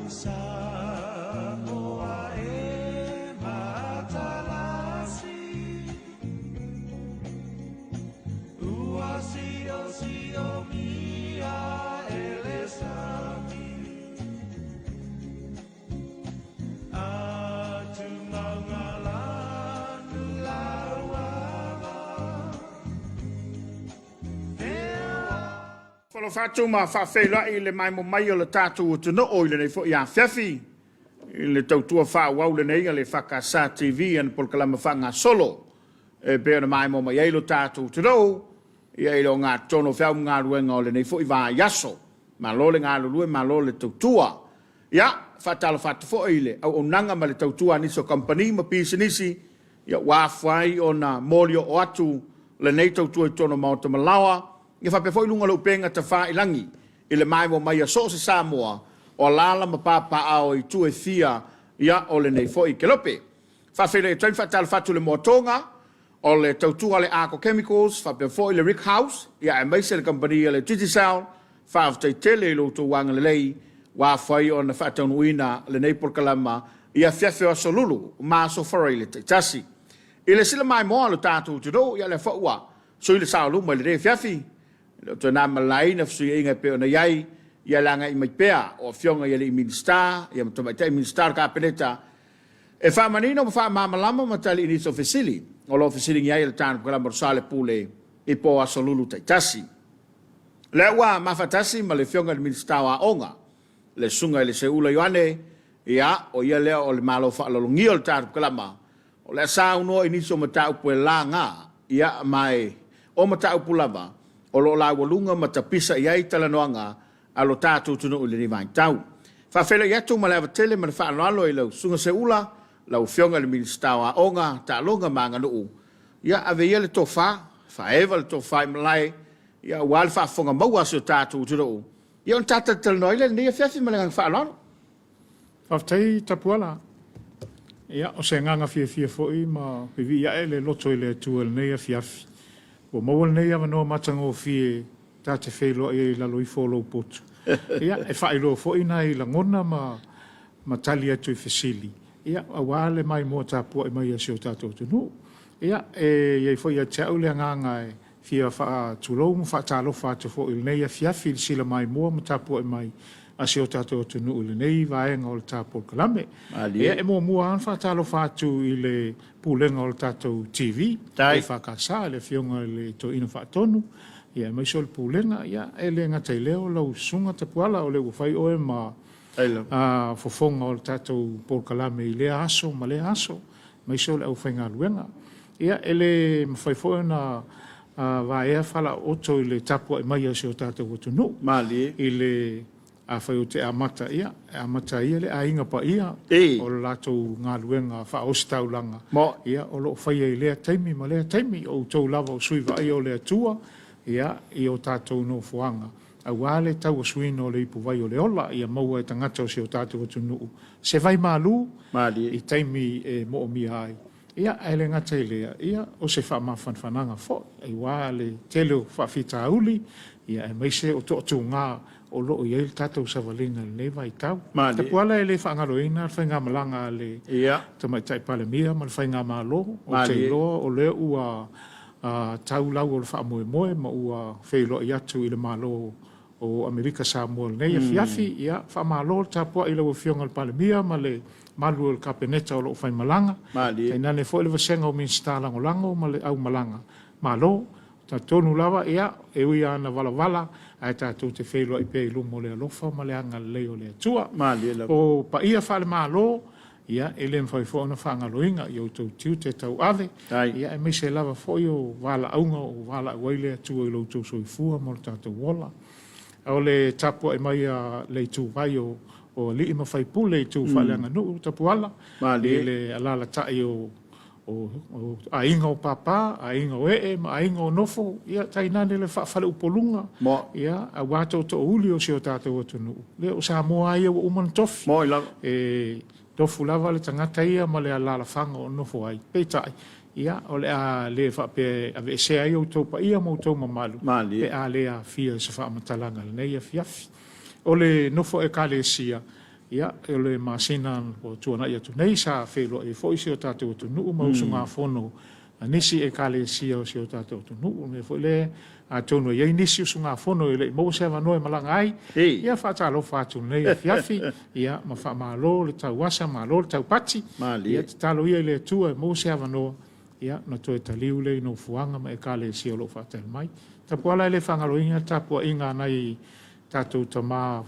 Samoa e matalasi Ua siosiomi e le sami Alofa atu ma faafeiloai i le maemo mai o le tatou atunuu i lenei foi afiafi i le tautua faaauau lenei a le EFKS TV ana polokalame faagasolo e pei ona maemo mai ai lo tatou atunuu ia i le ogatotonu o feau ma galuega o lenei foi vaiaso. Malo le galulue, malo le tautua. Ia, faatalofa atu foi i le auaunaga ma le tautua a nisi o kamupani ma pisinisi, ia ua afua ai ona moli oo atu lenei tautua i totonu o maota ma laoa, ia faapea foi luga o le upega tafailagi i le maemo mai a so o se Samoa o alaala ma papaaao i itu e fia ia o lenei foi kelope. Faafeiloai atu ai ma faatalofa atu i le moatoga o le tautua a le Arco Chemicals faapea foi le Rick House ia aemaise le kamupani a le Digicel. Faafetai tele i lo outou agalelei ua afai ona faataunuuina lenei polokalama i afiafi o Aso Lulu ma Aso Faraile taitasi. I le sila maimoa o le tatou atunuu, ia lea foi ua sui le sao luma i lenei afiafi, e le o toe na ma le laina fesuiaiga e pei ona i ai, ia le agai mai pea o afioga i alii Minisita ia ma tamaitai Minisita o le Kapeneta e faamanino ma faamalamalama ma tali i nisi o fesili o lo o fesiligia ai e le tatou Polokalama o le Soalepule i po Aso Lulu taitasi. O lea ua mafatasi ma le Afioga i le Minisita o Aoga, le Susuga i le Seuula Ioane, ia, o ia lea o le Malo Faaaloalogia o le tatou Kalama, o le a saunoa i nisi o mataupu e laga, ia, ma e o mataupu lava o lo o laualuga ma tapisa i ai talanoaga a lo tatou atunuu i lenei vaitau. Faafeiloai atu ma le ava tele ma le faaaloalo i lau Susuga Seuula, lau Afioga i le Minisita o Aoga, Taaloga ma Aganuu, Ia ave ia le tofa, faaeva le tofa i malae, ia aua le faafofoga maua a si o tatou atunuu, ia ona ta talatalanoa ai lea i lenei afiafi ma le agaga faaaloalo. Faafetai Tapuala. Ia, o se agaga fiafia foi ma vivii ae le loto i le Atua i lenei afiafi, ua maua lenei avanoa matagofie ta te feiloai ai i lalo ifo o lou potu. Ia, e faailoa foi nai lagona ma ma tali atu i fesili, ia, aua le maimoa tapuai mai a si o tatou atunuu. Ia, e i ai foi ia te au le agaga e fia faatulou ma faatalofa atu foi i lenei afiafi i le sila maimoa ma tapuai mai a si o tatou atunuu i lenei vaega o le ta polokalame. Ia, e muamua lava ona faatalofa atu i le Pulega o le tatou TV, EFKS, le Afioga i le Toeaina Faatonu, ia, aemaise o le Pulega. Ia, e le gata i lea o lau Susuga Tapuala, o lea ua fai oe ma fofoga o le tatou polokalame i lea aso ma lea aso, aemaise o le aufaigaluega. Ia, e le mafai foi ona vaea falaooto i le tapuai mai a si o tatou atunuu. Malie. I le, afai ou te amata, ia, e amata ai ia le aiga paia o le latou galuega faaositaulaga, ia, o lo o faia i lea taimi ma lea taimi. O outou lava o sui vaaia o le Atua, ia, i o tatou nofoaga. Aua le tauasuina o le ipuvai o le ola ia maua e tagata o si o tatou atunuu se vai malu i taimi e moomia ai. Ia, ae le gata i lea, ia, o se faamafanafanaga foi, aua le tele o faafitauli, ia, aemaise o toatuga o lo o i ai le tatou savaliga i lenei vaitau. Tapuala e le faagaloina le faigamalaga a le Tamaitai Palemia ma le Faigamalo, ou te iloa o lea ua tau lau o le faamoemoe ma ua feiloai atu i le Malo o Amerika Samoa i lenei afiafi. Ia, faamalo le tapuai i lau Afioga i le Palemia ma le malu o le Kapeneta o lo o faimalaga, tainane foi le vasega o Minisita Lagolago ma le aumalaga. Malo. Talitonu lava, ia, e ui lava ina valavala, ae tatou te feiloai pea i luma o le alofa ma le agalelei o le Atua. O paia faale-Malo, Ia, e le mafai foi ona faagaloina i outou tiute tauave, ia, aemaise lava foi o valaauga o valaau ai le Atua i lo outou soifua ma lo tatou ola. O le tapuai mai a le ituvai o alii ma faipule i itu faaleaganuu, Tapuala, i le alaalatai o aiga o papa, aiga o ee ma aiga o nofo, ia tainane le faafaleupoluga, ia, aua tootoouli o si o tatou atunuu. Lea o Samoa lava ia ua uma ona tofi. E tofu lava le tagata ia ma le alaalafaga o nofo ai. Peitai, ia, o le a le faapea e aveesea ai outou paia ma outou mamalu pe a le aafia i se faamatalaga i lenei afiafi. O le nofo Ekalesia. Ia, o le masina ua tuanai atu nei sa feiloai ai foi si o tatou atunuu ma usugafono a nisi Ekalesia o si o tatou atunuu. O le mea foi lea, atonu e i ai nisi usugafono e le i maua se avanoa e malaga ai, ia faatalofa atu i lenei afiafi, ia ma faamalo le tauasa, malo le taupati. Ia tatalo ia i le Atua e maua se avanoa, ia ona toe taliu lea i nofoaga ma Ekalesia o lo o faatali mai. Tapuala e le faagaloina le tapuaiga a nai tatou tama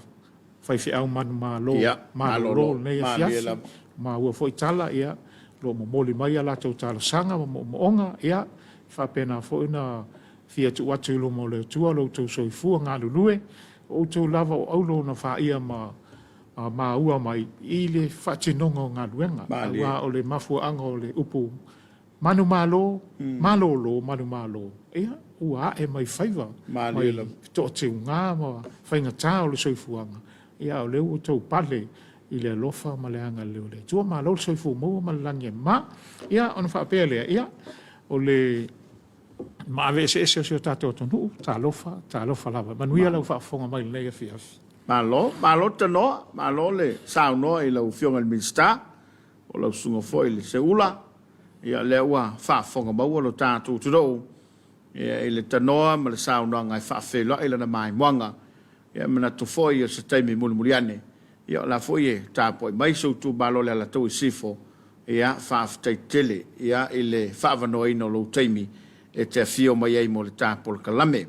faifeau manumalo malolo i lenei afiafi. Maua foi tala, ia, o lo o momoli mai a latou talosaga ma moomooga, ia, e faapena foi ona fia tuu atu i luma o le Atua lo outou soifua galulue, o outou lava o auro na faia ma maua mai i le faatinoga o galuega, aua o le mafuaaga o le upu Manumalo, malolo, manumalo, ia, ua ae mai faiva, mai toatiuga ma faigata o le soifuaga, ia, a o lea ua outou pale i le alofa ma le agalelei o le Atua. Malo le soifua maua ma le lagi e mama. Ia, ona faapea lea, ia, o le maave eseese o si o tatou atunuu, talofa, talofa lava. Manuia lau faafofoga mai i lenei afiafi. Malo, malo tanoa, malo le saunoa i lau Afioga i le Minisita. O lau susuga foi i le Seula, ia lea ua faafofoga maua lo tatou atunuu ia i le tanoa ma le saunoaga e faafeiloai lana maimoaga. Ia e manatu foi o se taimi mulimuli ane, ia o la foi e tapuai mai si ou itumalo o le Alataua i Sisifo, ia faafetai tele ia i le faaavanoaina o lou taimi e te afio mai ai mo le ta polokalame.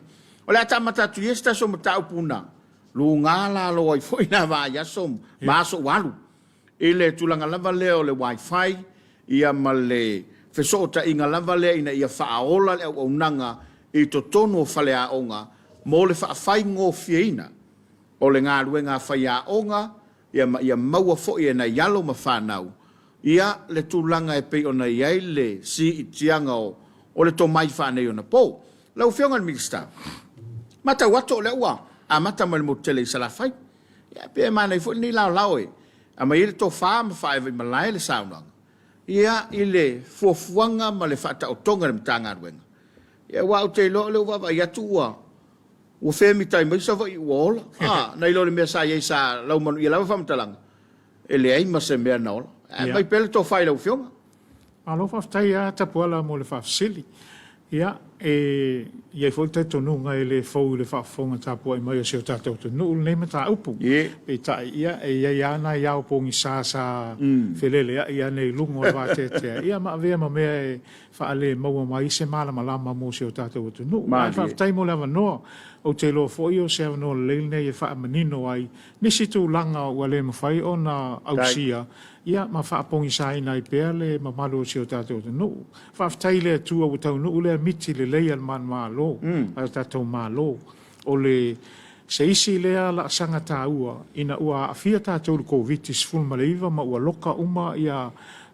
O le a ta amata atu ia se tasi o mataupu na luga lalo ai foi na vaiaso ma aso ua alu. I le tulaga lava lea o le Wi-Fi ia ma le fesootaiga lava lea ina ia faaola le auaunaga i totonu o faleaoga mo le faafaigofieina o le galuega a faiaoga ia ma ia maua foi e nai alo ma fanau ia le tulaga e pei ona i ai le siitiaga o le tomai faaneionapo. Lau Afioga i le Minisita, matau atu o lea ua amata mai le motu tele i Salafai. Ia, pei e manaia foi lenei laolao e aumai ai le tofa ma faaeva i malae le saunoaga, ia, i le fuafuaga ma le faataotoga i le Matagaluega. Ia, aua ou te iloa o lea ua vaavaai atu ua ua femitai mai Savaii ua ola, a, nai lo le mea sa i ai sa laumanuia lava faamatalaga, e leai ma se mea na ola. Ae aumai pea le tofa i lau Afioga. Malo faafetai lava Tapuala mo le faafesili. Ia, e i ai foi le talitonuga e le fou i le faafofoga tapuai mai a si o tatou atunuu lenei mataupu. Peitai, ia, e i ai lava nai ao pogisa sa feleleai ane i luga o le vateatea, ia ma avea ma mea e faale maua mai se malamalama mo si o tatou atunuu. Ae faafetai mo le avanoa. Ou te iloa foi o se avanoa lelei lenei e faamanino ai nisi tulaga ua le mafai ona ausia ia ma faapogisaina ai pea le mamalu o si o tatou atunuu. Faafetai i le Atua ua taunuu lea miti lelei a le Malo, a le tatou Malo. O le se isi lea laasaga taua ina ua aafia tatou i le Koviti-19 ma ua loka uma ia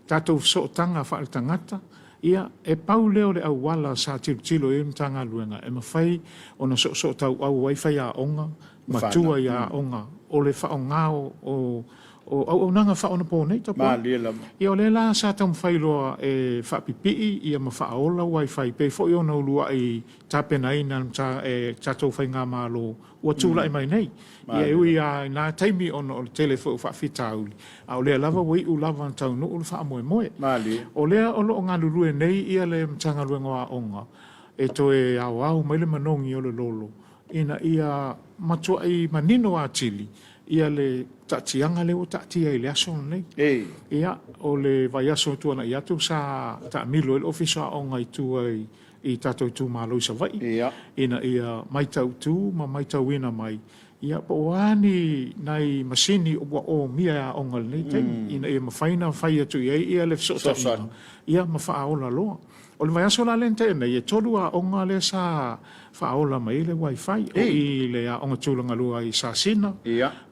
tatou fesootaga faaletagata, ia e pau lea o le auala sa tilotilo i ai le Matagaluega e mafai ona soosootauau ai faiaoga ma tua i aoga o le faaaoga o O auaunaga faaonaponei tapuai. Malie lava. Ia o lea la sa taumafai loa e faapipii ia ma faaola wifi pei foi ona uluai tapenaina e tatou faigamalo ua tulai mai nei. Ia e ui lava i na taimi ona o le tele foi o faafitauli, a o lea lava ua iu lava ona taunuu le faamoemoe. Malie. O lea o lo o galulue nei ia le Matagaluega o Aoga e toe aoao mai le manogi o le lolo ina ia matuai manino atili ia le taatiaga lea ua taatia i le aso lenei. Ia, o le vaiaso ua tuanai atu sa taamilo ai le Ofisa o Aoga i tua i tatou itumalo i Savaii ina ia matautu ma matauina mai ia po o a ni nai masini ua omia e aoga i lenei taimi ina ia mafai ona fai atu i ai le fesootaiga ia ma faaola loa. O le vaiaso la lea na tea nei, e tolu aoga lea sa faaola mai ai le wifi. O i le Aoga Tulagalua i Sasina,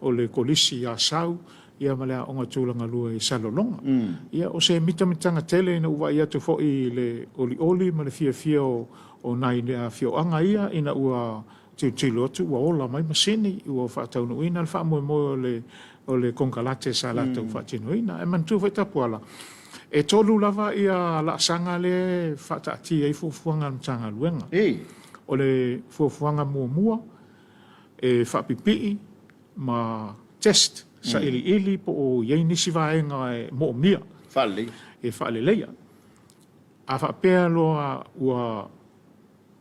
o le Kolisi i Asau, ia ma le Aoga Tulagalua i Salelologa. Ia, o se mitamitaga tele ina ua vaai atu foi i le olioli ma le fiafia o nai afioaga ia ina ua tilotilo atu ua ola mai masini, ua faataunuuina le faamoemoe o le o le konekarate sa latou faatinoina. Ae manatua foi Tapuala, e tolu lava ia laasaga lea e faataatia ai fuafuaga a le Matagaluega. O le fuafuaga muamua, e faapipii ma test. Sailiili po o i ai nisi vaega e moomia. Faaleleia. E faaleleia. A faapea loa ua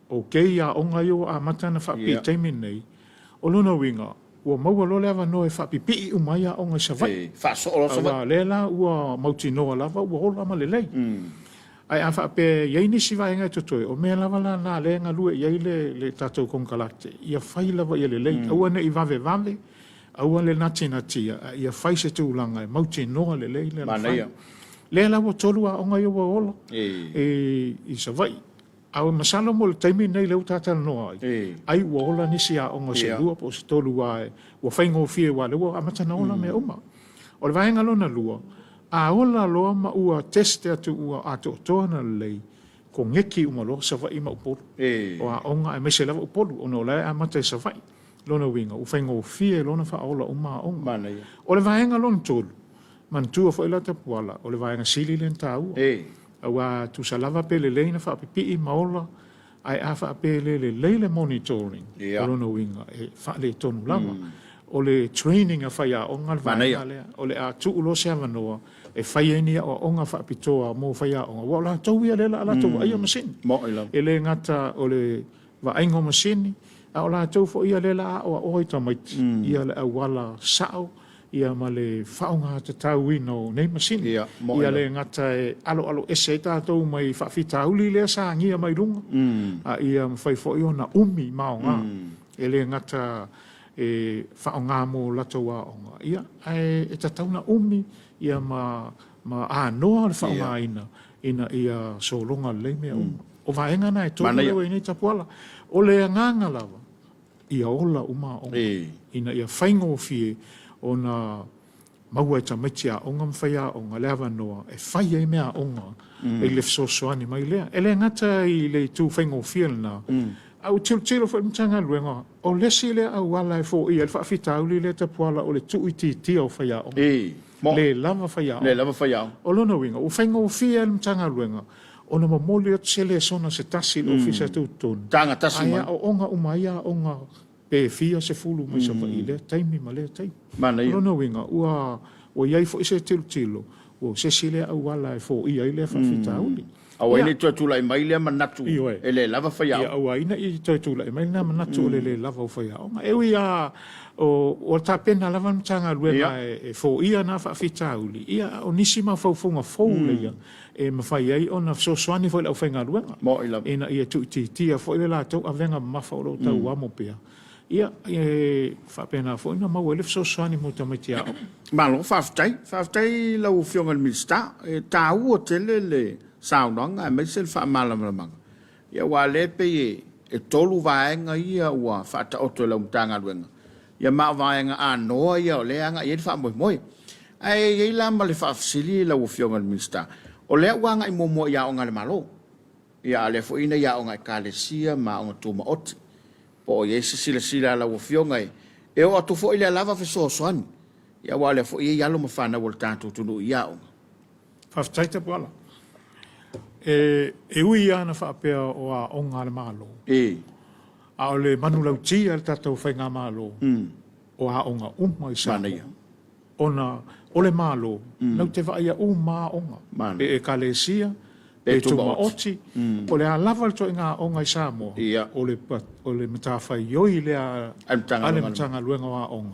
ok aoga ia ua amata ona faapipii i le taimi lenei, o lona uiga ua maua loa le avanoa e faapipii uma ai aoga i Savaii. E faasoo loa Savaii. Aua o lea la ua mautinoa lava ua ola ma lelei. Ae a faapea e i ai nisi vaega e totoe, o mea lava la na lea e galue i ai le tatou konekarate, ia fai lava ia lelei, aua ne i vavevave, Aua le natinatia, a ia fai se tulaga e mautinoa lelei le alafai. Lea la ua 3 aoga ia ua ola i Savaii. A o masalo mo le taimi lenei lea ua ta talanoa ai, ai ua ola nisi aoga se 2 po o se 3 aua ua faigofie aua o lea ua amata ona ola mea uma. O le vaega lona lua, a ola loa ma ua test atu ua atoatoa ona lelei, koneti uma loa Savaii ma Upolu. O aoga aemaise lava Upolu ona o la e amata i Savaii. Lona uiga, ua faigofie loa ona faaola uma aoga. Manaia. O le vaega lona tolu, manatua foi la Tapuala, o le vaega sili lea ona taua. Aua tusa lava pe lelei ona faapipii ma ola, ae a faapea e le lelei le monitoring, o lona uiga, e faaletonu lava. O le training a faiaoga le vaega lea. O le a tuu loa se avanoa e fai ai ni aoaoga faapitoa mo faiaoga, aua o latou ia lea o le a latou vaaia masini. E le gata o le vaaiga o masini, a o latou foi ia lea o le a aoaoa i tamaiti ia le auala sao ia ma le faaaoga tatauina o nei masini. Ia le gata e aloaloese ai tatou mai faafitauli lea sa agia mai luga, a ia mafai foi ona umi ma aoga. E le gata e faaaoga mo latou aoga, ia, ae e tatau ona umi ia ma anoa le faaaogaina ina ia sologa lelei mea uma. O vaega na e 3 lea ua i ai nei Tapuala. O le agaga lava, ia ola uma aoga, ina ia faigofie ona maua e tamaiti aoga ma faiaoga le avanoa e fai ai meaaoga i le fesoasoani mai lea. E le gata i le itu faigofie lena, a ua tilotilo foi le Matagaluega, o le isi lea auala e foia ai le faafitauli lea Tapuala o le tuuitiitia o faiaoga. Le lava faiaoga. Le lava faiaoga. O lona uiga, ua faigofie ai le Matagaluega ona momoli atu se lesona se tasi i le Ofisa Tutotonu, Taga tasi ae mai. aooga uma ai aoga pe fia sefulu mai Savaii i lea taimi ma lea taimi. Manaia. O lona uiga, ua ua i ai foi se tilotilo, ua o se isi lea auala e foia ai lea faafitauli. Aua Ia. ne i toe tulai mai lea manatu Ioe. e le lava Ia faiaoga. aua ne i toe tulai mai lena manatu o le le lava o faiaoga. E ui lava o ua tapena lava le Matagaluega e foia na faafitauli, ia a o nisi mafaufauga fou ia e mafai ai ona fesoasoani foi i le aufaigaluega ina ia tuuitiitia foi le latou avega mamafa o lo o tauamo pea, ia, e faapena foi ona maua ai le fesoasoani mo tamaiti aoga. Malo faafetai. Faafetai i lau Afioga i le Minisita. E taua tele le saunoaga aemaise le faamalamalamaga, ia aua o lea e pei e 3 vaega ia ua faataoto e lau Matagaluega, ia ma o vaega anoa ia o lea e agai i ai le faamoemoe. Ae i ai la ma le faafesili lau Afioga i le Minisita, o lea ua agai muamua i aoga a le Malo, ia a o lea foi e i ai aoga a Ekalesia ma aoga tumaoti. Po o i ai se silasila a lau Afioga e oo atu foi lea lava fesoasoani, ia aua o lea foi e i ai alo ma fanau a le tatou atunuu i ia aoga. Faafetai Tapuala. E ui lava ina faapea o aoga a le Malo, a o le manulauti a le tatou Faigamalo, o aoga uma i Samoa, ona o le Malo latou te vaaia uma aoga, pe Ekalesia, pe tumaoti, po o le a lava le ituaiga aoga i Samoa, o le matafaioi lea a le Matagaluega o Aoga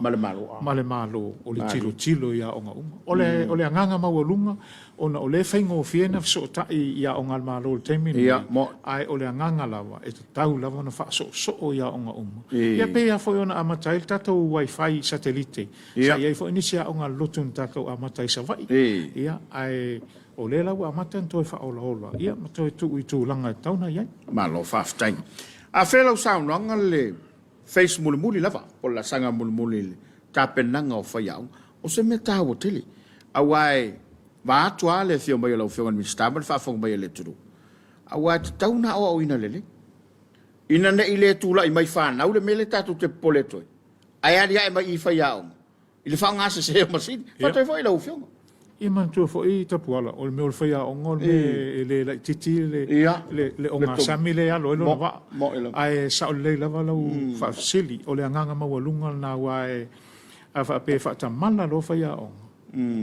ma le Malo o le tilotilo i aoga uma. O le agaga maualuga, ona o lea e faigofie ona fesootai i aoga a le Malo i le taimi lenei, ae o le agaga lava, e tatau lava ona faasoosoo i aoga uma. Ia pei lava foi ona amata ai le tatou wifi satelite, sa i ai foi nisi aoga a le lotu na tatou amata ai i Savaii, ia, ae o lea la ua amata ona toe faaolaola, ia ma toe tuu i tulaga e tatau ona i ai. Malo faafetai. Afea lau saunoaga le face mulimuli lava, po o le laasaga mulimuli i le tapenaga o faiaoga. O se mea taua tele, aua e vaeatu lava le afio mai o lau Afioga i le Minisita ma le faafofoga mai a le atunuu, aua e tatau ona aoaoina lelei, ina ne i le tulai mai fanau le mea lea tatou te popole atu ai, ae aliae mai i faiaoga i le faaaoga sese o masini. Faafetai foi i lau Afioga. Ia manatua foi Tapuala, o le mea o le faiaoga o le mea e le laitiiti le ogasami lea e alo ai lona vaa. Ae sao lelei lava lau faafesili, o le agaga maualuga lena aua A faapea e faatamala loa faiaoga,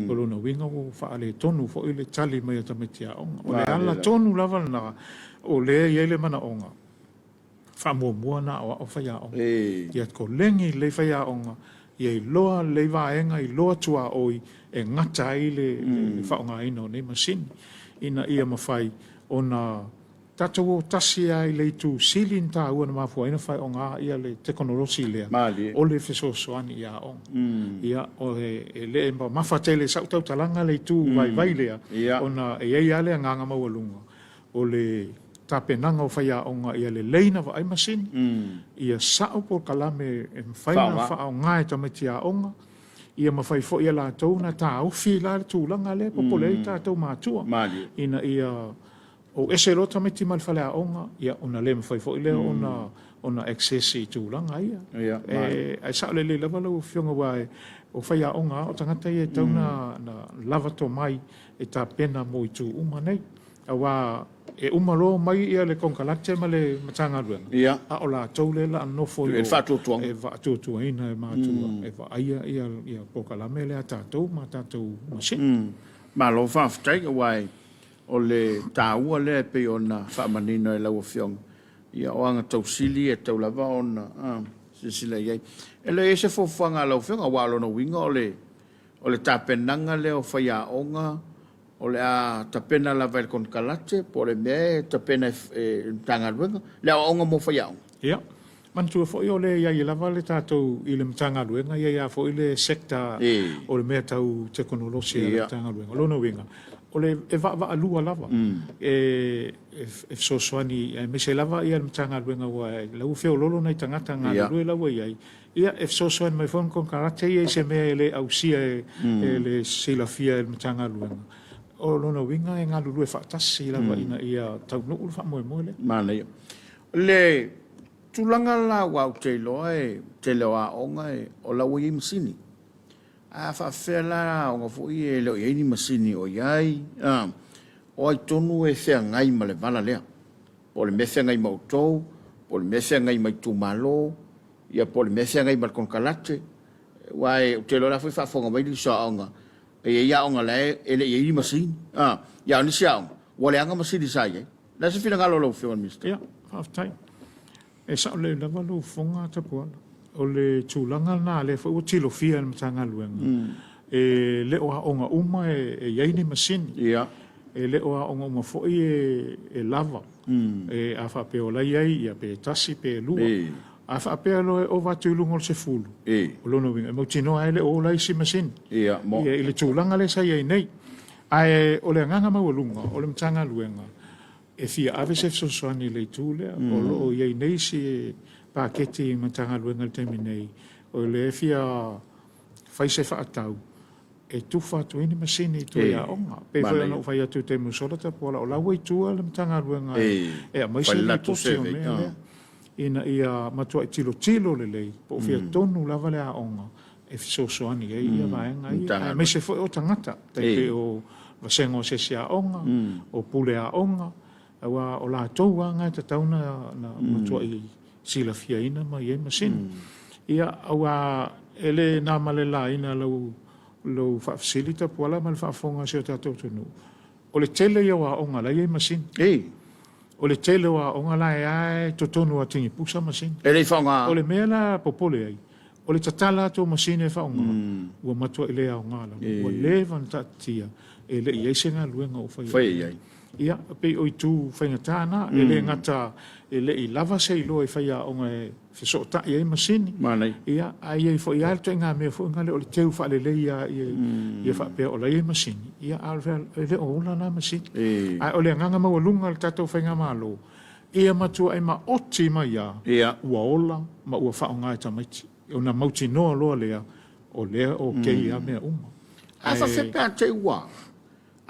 o lona uiga ua faaletonu foi le tali mai a tamaiti aoga. O le ala tonu lava lena o lea e i ai le manaoga, faamuamua ona aoao faiaoga. Ia koleni lelei faiaoga, ia iloa lelei vaega, iloa tuaoi e gata ai le faaaogaina o nei masini, ina ia mafai ona tatou o tasi lava i le itu sili ona taua na mafua ai ona faaaoga le tekonolosi lea, o le fesoasoani i aoga. Ia, e le mamafa tele i sau tautalaga le itu vaivai lea, ona e i ai lava le agaga maualuga o le tapenaga o faiaoga ia lelei ona vaai masini, ia sao polokalame e mafai ona faaaoga e tamaiti aoga, ia mafai foi e latou ona taofi la le tulaga lea e popole ai tatou matua, ina ia ou ese loa tamaiti mai le faleaoga, ia ona le mafai foi lea ona access i tulaga ia. Ae sao lelei lava lau Afioga, aua o faiaoga lava o tagata ia e tatau ona lava tomai e tapena mo itu uma nei. Aua e uma loa omai le konekarate ma le Matagaluega, a o latou lea o le a nofo i o e faatuatuaina e matua e vaaia ia polokalame lea a tatou ma tatou masini. Malo faafetai, aua o le taua lea e pei ona faamanino e lau Afioga, ia o aga tausili e tatau lava ona silasila i ai. E le o i ai se fuafuaga a lau Afioga, aua o lona uiga o le tapenaga lea o faiaoga, o le a tapena lava e le konekarate po o le mea e tapena e le Matagaluega le aoaoga mo faiaoga? Ia, manatua foi o lea e i ai lava le tatou i le Matagaluega, e i ai lava foi le sector o le mea tau tekonolosi a le Matagaluega. O lona uiga, o le e vaavaalua lava e fesoasoani aemaise lava le Matagaluega aua o la ua feoloolo nai tagata galulue la ua i ai. Ia, e fesoasoani mai foi le konekarate ia i se mea e le ausia e le silafia e le Matagaluega. O lona uiga e galulue faatasi lava ina ia taunuu le faamoemoe lea. Manaia. Le tulaga la aua ou te iloa e tele o aoga o la ua i ai masini. A faapefea la aoga foi ia e le o i ai ni masini o i ai, o ai tonu e feagai ma le vala lea? Po o le mea e feagai ma outou, po o le mea e feagai ma itumalo, ia po o le mea e feagai ma le konekarate, aua ou te iloa o la foi e faafofoga mai nisi o aoga, e i ai aoga o la e le i i ai ni masini, a o nisi aoga ua leaga masini sa i ai. O le a se finagalo o lau Afioga i le Minisita? Ia, faafetai. E sao lelei lava lou fofoga Tapuala. O le tulaga lena lea foi ua tilofia e le Matagaluega, e le o aoga uma e i ai ni masini. E le o aoga uma foi e lava. A faapea o la e i ai, ia pe tasi pe lua. A faapea loa e ova atu i luga o le 10, o lona uiga e mautinoa lava e le o ola isi masini i le tulaga lea sa i ai nei. Ae o le agaga maualuga o le Matagaluega, e fia ave se fesoasoani i le itu lea. O lo o i ai nei isi paketi i Matagaluega i le taimi nei, o lea e fia fai se faatau e tufa atu ai ni masini i tua i aoga. E pei foi ona ou fai atu i le taimi ua sola Tapuala, o la ua i tua le Matagaluega e aumai se lipoti o mea lea, ina ia matuai tilotilo lelei po o fea tonu lava le aoga e fesoasoani ai ia vaega ia, aemaise foi o tagata, tai pei o vasega o asiasi aoga, o pule aoga, aua o latou lava na e tatau ona matuai silafiaina ma i ai masini. Ia, aua e le na ma le laina lau faafesili Tapuala ma le faafofoga a si o tatou atunuu, o le tele ia o aoga la e i ai masini. O le tele o aoga la e lava i totonu o atigipusa masini. E le i faaaoga. O le mea la e popole ai, o le tatala atu o masini e faaaoga, ua matuai le aoga lava. Ua leva ona taatitia e le i i ai se galuega o faia i ai. Ia, e pei o itu faigata na, e le gata e le i lava se iloa i faiaoga e fesootai ai masini, ia, ae i ai foi lava le ituaiga mea foi lea o le teu faalelei lava ia faapea o la e i ai masini, ia, a e le o ola la masini. Ae o le agaga maualuga o le tatou faigamalo, ia matuai maoti mai lava ua ola ma ua faaaoga e tamaiti, ona mautinoa loa lea o lea e okay lava mea uma. A faapefea pe a te i ua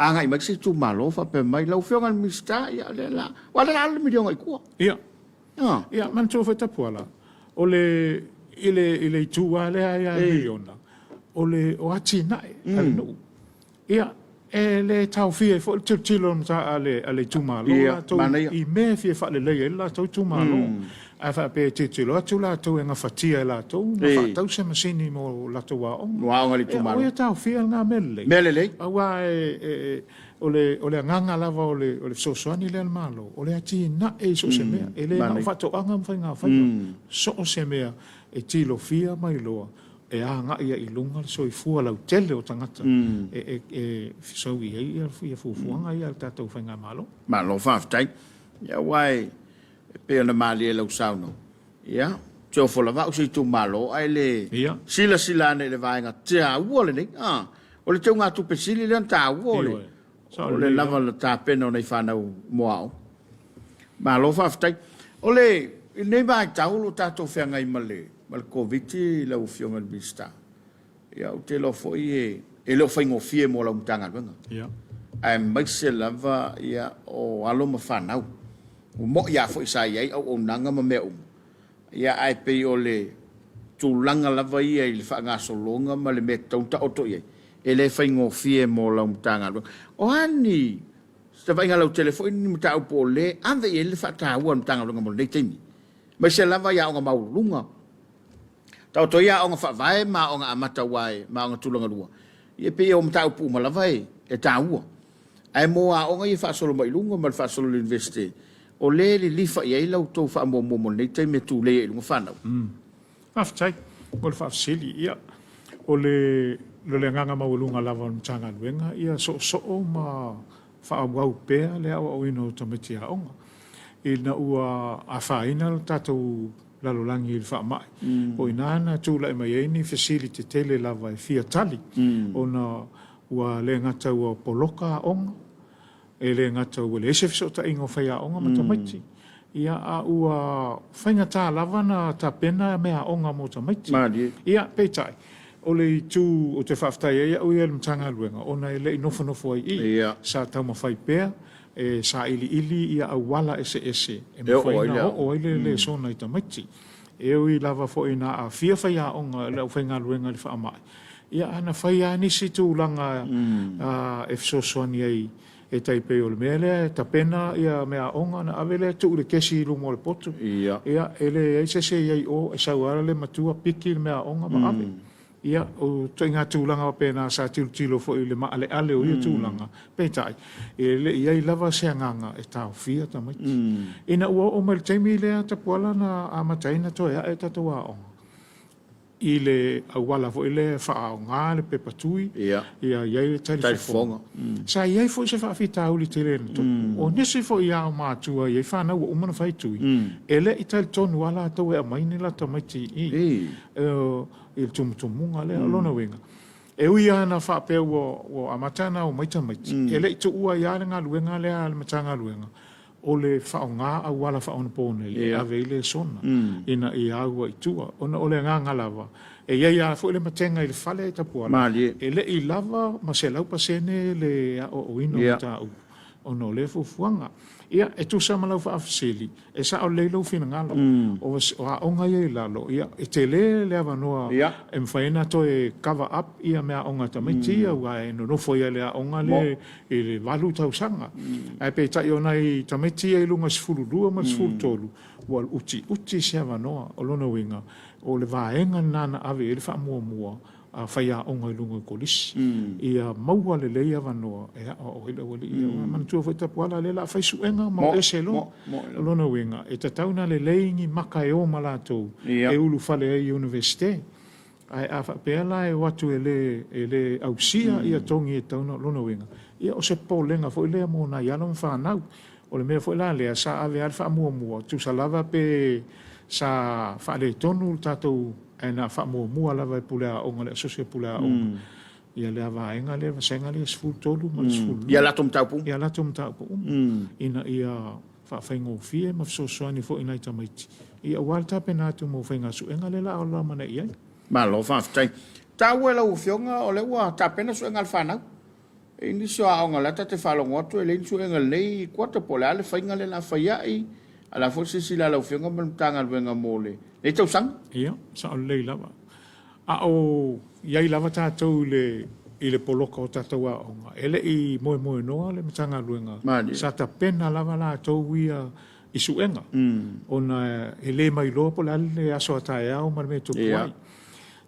agai mai se itumalo faapea mai, lau Afioga i le Minisita, ia o lea la, aua o lea o le a alu le miliona i tua. Ia. Ia, manatua foi Tapuala, o le, i le, i le itu lava lea ia miliona, o le, o atinae a le nuu. Ia, e le taofia ai foi le tilotilo a le, a le itumalo latou i mea e fia faaleleia ai le latou itumalo. A faapea e tilotilo atu latou e gafatia e latou ona faatau se masini mo latou aoga. Mo aoga a le itumalo. Ia, o ia taofia lena mea lelei. Mea lelei. Aua o le agaga lava o le fesoasoani lea a le Malo, o le atinae i so o se mea. E le na o faatoaga ma faigafaiva. So o se mea e tilofia ma iloa e agai ai i luga le soifua lautele o tagata e fesoui ai ia fuafuaga ia a le tatou faigamalo. Malo faafetai. Ia aua e pei ona malie i lau saunoaga, ia, ou te ofo lava au i se itumalo ae le silasila ane i le vaega taua lenei. A, o le teugatupe sili lea ona taua o le, o le lava o le tapena o nai fanau mo aoga. Malo faafetai. O le, i lenei vaitau o lo o tatou feagai ma le, ma le Koviti lau Afioga i le Minisita, ia ou te iloa foi e, e le o faigofie mo lau Matagaluega. Aemaise lava ia o alo ma fanau. Ua mo'i lava foi sa i ai auaunaga ma mea uma, ia ae pei o le tulaga lava ia i le faagasologa ma le mea e tatau ona taoto i ai, e le faigofie mo lau Matagaluega. O a ni vaaiga lautele foi ni mataupu o lea e ave i ai le faataua a le Matagaluega mo lenei taimi, aemaise lava i aoga maualuluga, taoto ia aoga faavae ma aoga amata aua e, ma aoga tulagalua, ia e pei o mataupu uma lava e taua. Ae mo aoga ia e faasolo mai luga ma le faasolo i le Iunivesite, o lea e lilifa i ai la outou faamuamua mo lenei taimi e tulei ai i luga fanau. Faafetai mo le faafesili. Ia, o le le agaga maualuga lava o le Matagaluega ia soosoo ma faaauau pea le aoaoina o tamaiti aoga. Ina ua afaina le tatou lalolagi i le faamai, o i ina na tulai mai ai ni fesili tetele lava e fia tali, ona ua le gata ua poloka aoga, e le gata ua leai se fesootaiga o faiaoga ma tamaiti, ia a ua faigata lava ona tapena meaaoga mo tamaiti. Ia, peitai, o le itu ou te faafetai ai au ia i le Matagaluega, ona e le i nofonofo ai i i, sa taumafai pea e sailiili ia auala eseese e mafai ona oo ai le lesona i tamaiti. E ui lava foi ina aafia faiaoga i le aufaigaluega i le faamai, ia a na fai lava nisi tulaga e fesoasoani ai e tai pei o le mea lea e tapena ia meaaoga ona ave lea tuu i le kesi i luma o le potu. Ia, e leai se isi e i ai i o, e sau lava le matua piki le meaaoga ma ave. Ia, o ituaiga tulaga faapena sa tilotilo foi i le maaleale o ia tulaga, peitai, e le i i ai lava se agaga e taofia tamaiti. Ina ua oo mai i le taimi lea Tapuala na amata ai ona toe ae tatou aoga, i le auala foi lea e faaaoga le pepa tui, ia i ai le talifofoga. Sa i ai foi se faafitauli tele na tupu. O nisi foi ao matua e i ai fanau ua uma ona fai tui, e le i talitonu lava latou e aumai ni latou tamaiti i i. I le tumutumuga lea. O lona uiga, e ui lava ina faapea ua amata ona omai tamaiti, e le i tuua ai lava le galuega lea a le Matagaluega o le faaaoga auala faaonaponei e ave ai lesona ina ia au ai i tua. Ona o le agaga lava, e i ai lava foi le matega i le fale e Tapuala, e le i lava ma 100% le aoaoina o mataupu ona o lea fuafuaga. Ia, e tusa ma lau faafesili, E sao lelei lou finagalo, o aoga ia i lalo, ia, e tele le avanoa e mafai ai ona toe cover up ia meaaoga a tamaiti ia, aua e nonofo ai lava i le aoga lea i le 8 tausaga. Ae peitai o nai tamaiti ia i luga i le 12 ma le 13, ua utiuti se avanoa. O lona uiga, o le vaega lena na ave i ai le faamuamua a faiaoga i luga o kolisi, ia maua lelei avanoa e aoao ai le aualii ia. Aua manatua foi Tapuala, o lea o le a fai suega ma o ese loa. O lona uiga, e tatau ona lelei ni maka e o ma latou e ulufale ai i Iunivesite. Ae a faapea la e o atu e le, e le ausia ia togi e tatau ona, o lona uiga, ia o se popolega foi lea mo nai alo ma fanau. O le mea foi la lea, sa ave lava le faamuamua, tusa lava pe sa faaletonu le tatou, ae na faamuamua lava e puleaoga, le asosi a puleaoga, ia lea vaega lea, vasega lea 13 ma le 12. Ia latou mataupu uma. Ia latou mataupu uma, ina ia faafaigofie ma fesoasoani foi i nai tamaiti, ia aua le tapena atu mo faigasuega lea o le a ola nei i ai. Malo faafetai. Taua e lau Afioga o lea ua tapena suega a le fanau. E i ai nisi o aoga o la e ta te faalogo atu e leai ni suega i lenei kuata po o le a le faiga lea o le a fai ai, a o le a foi le silasila a lau Afioga ma le Matagaluega mo lenei tausaga? Ia, sao lelei lava. A o i ai lava tatou i le poloka o tatou aoga, e le i moemoenoa le Matagaluega, sa tapena lava latou ia. i suega, ona e le mailoa po o le a le aso a taeao ma le mea e tupu ai.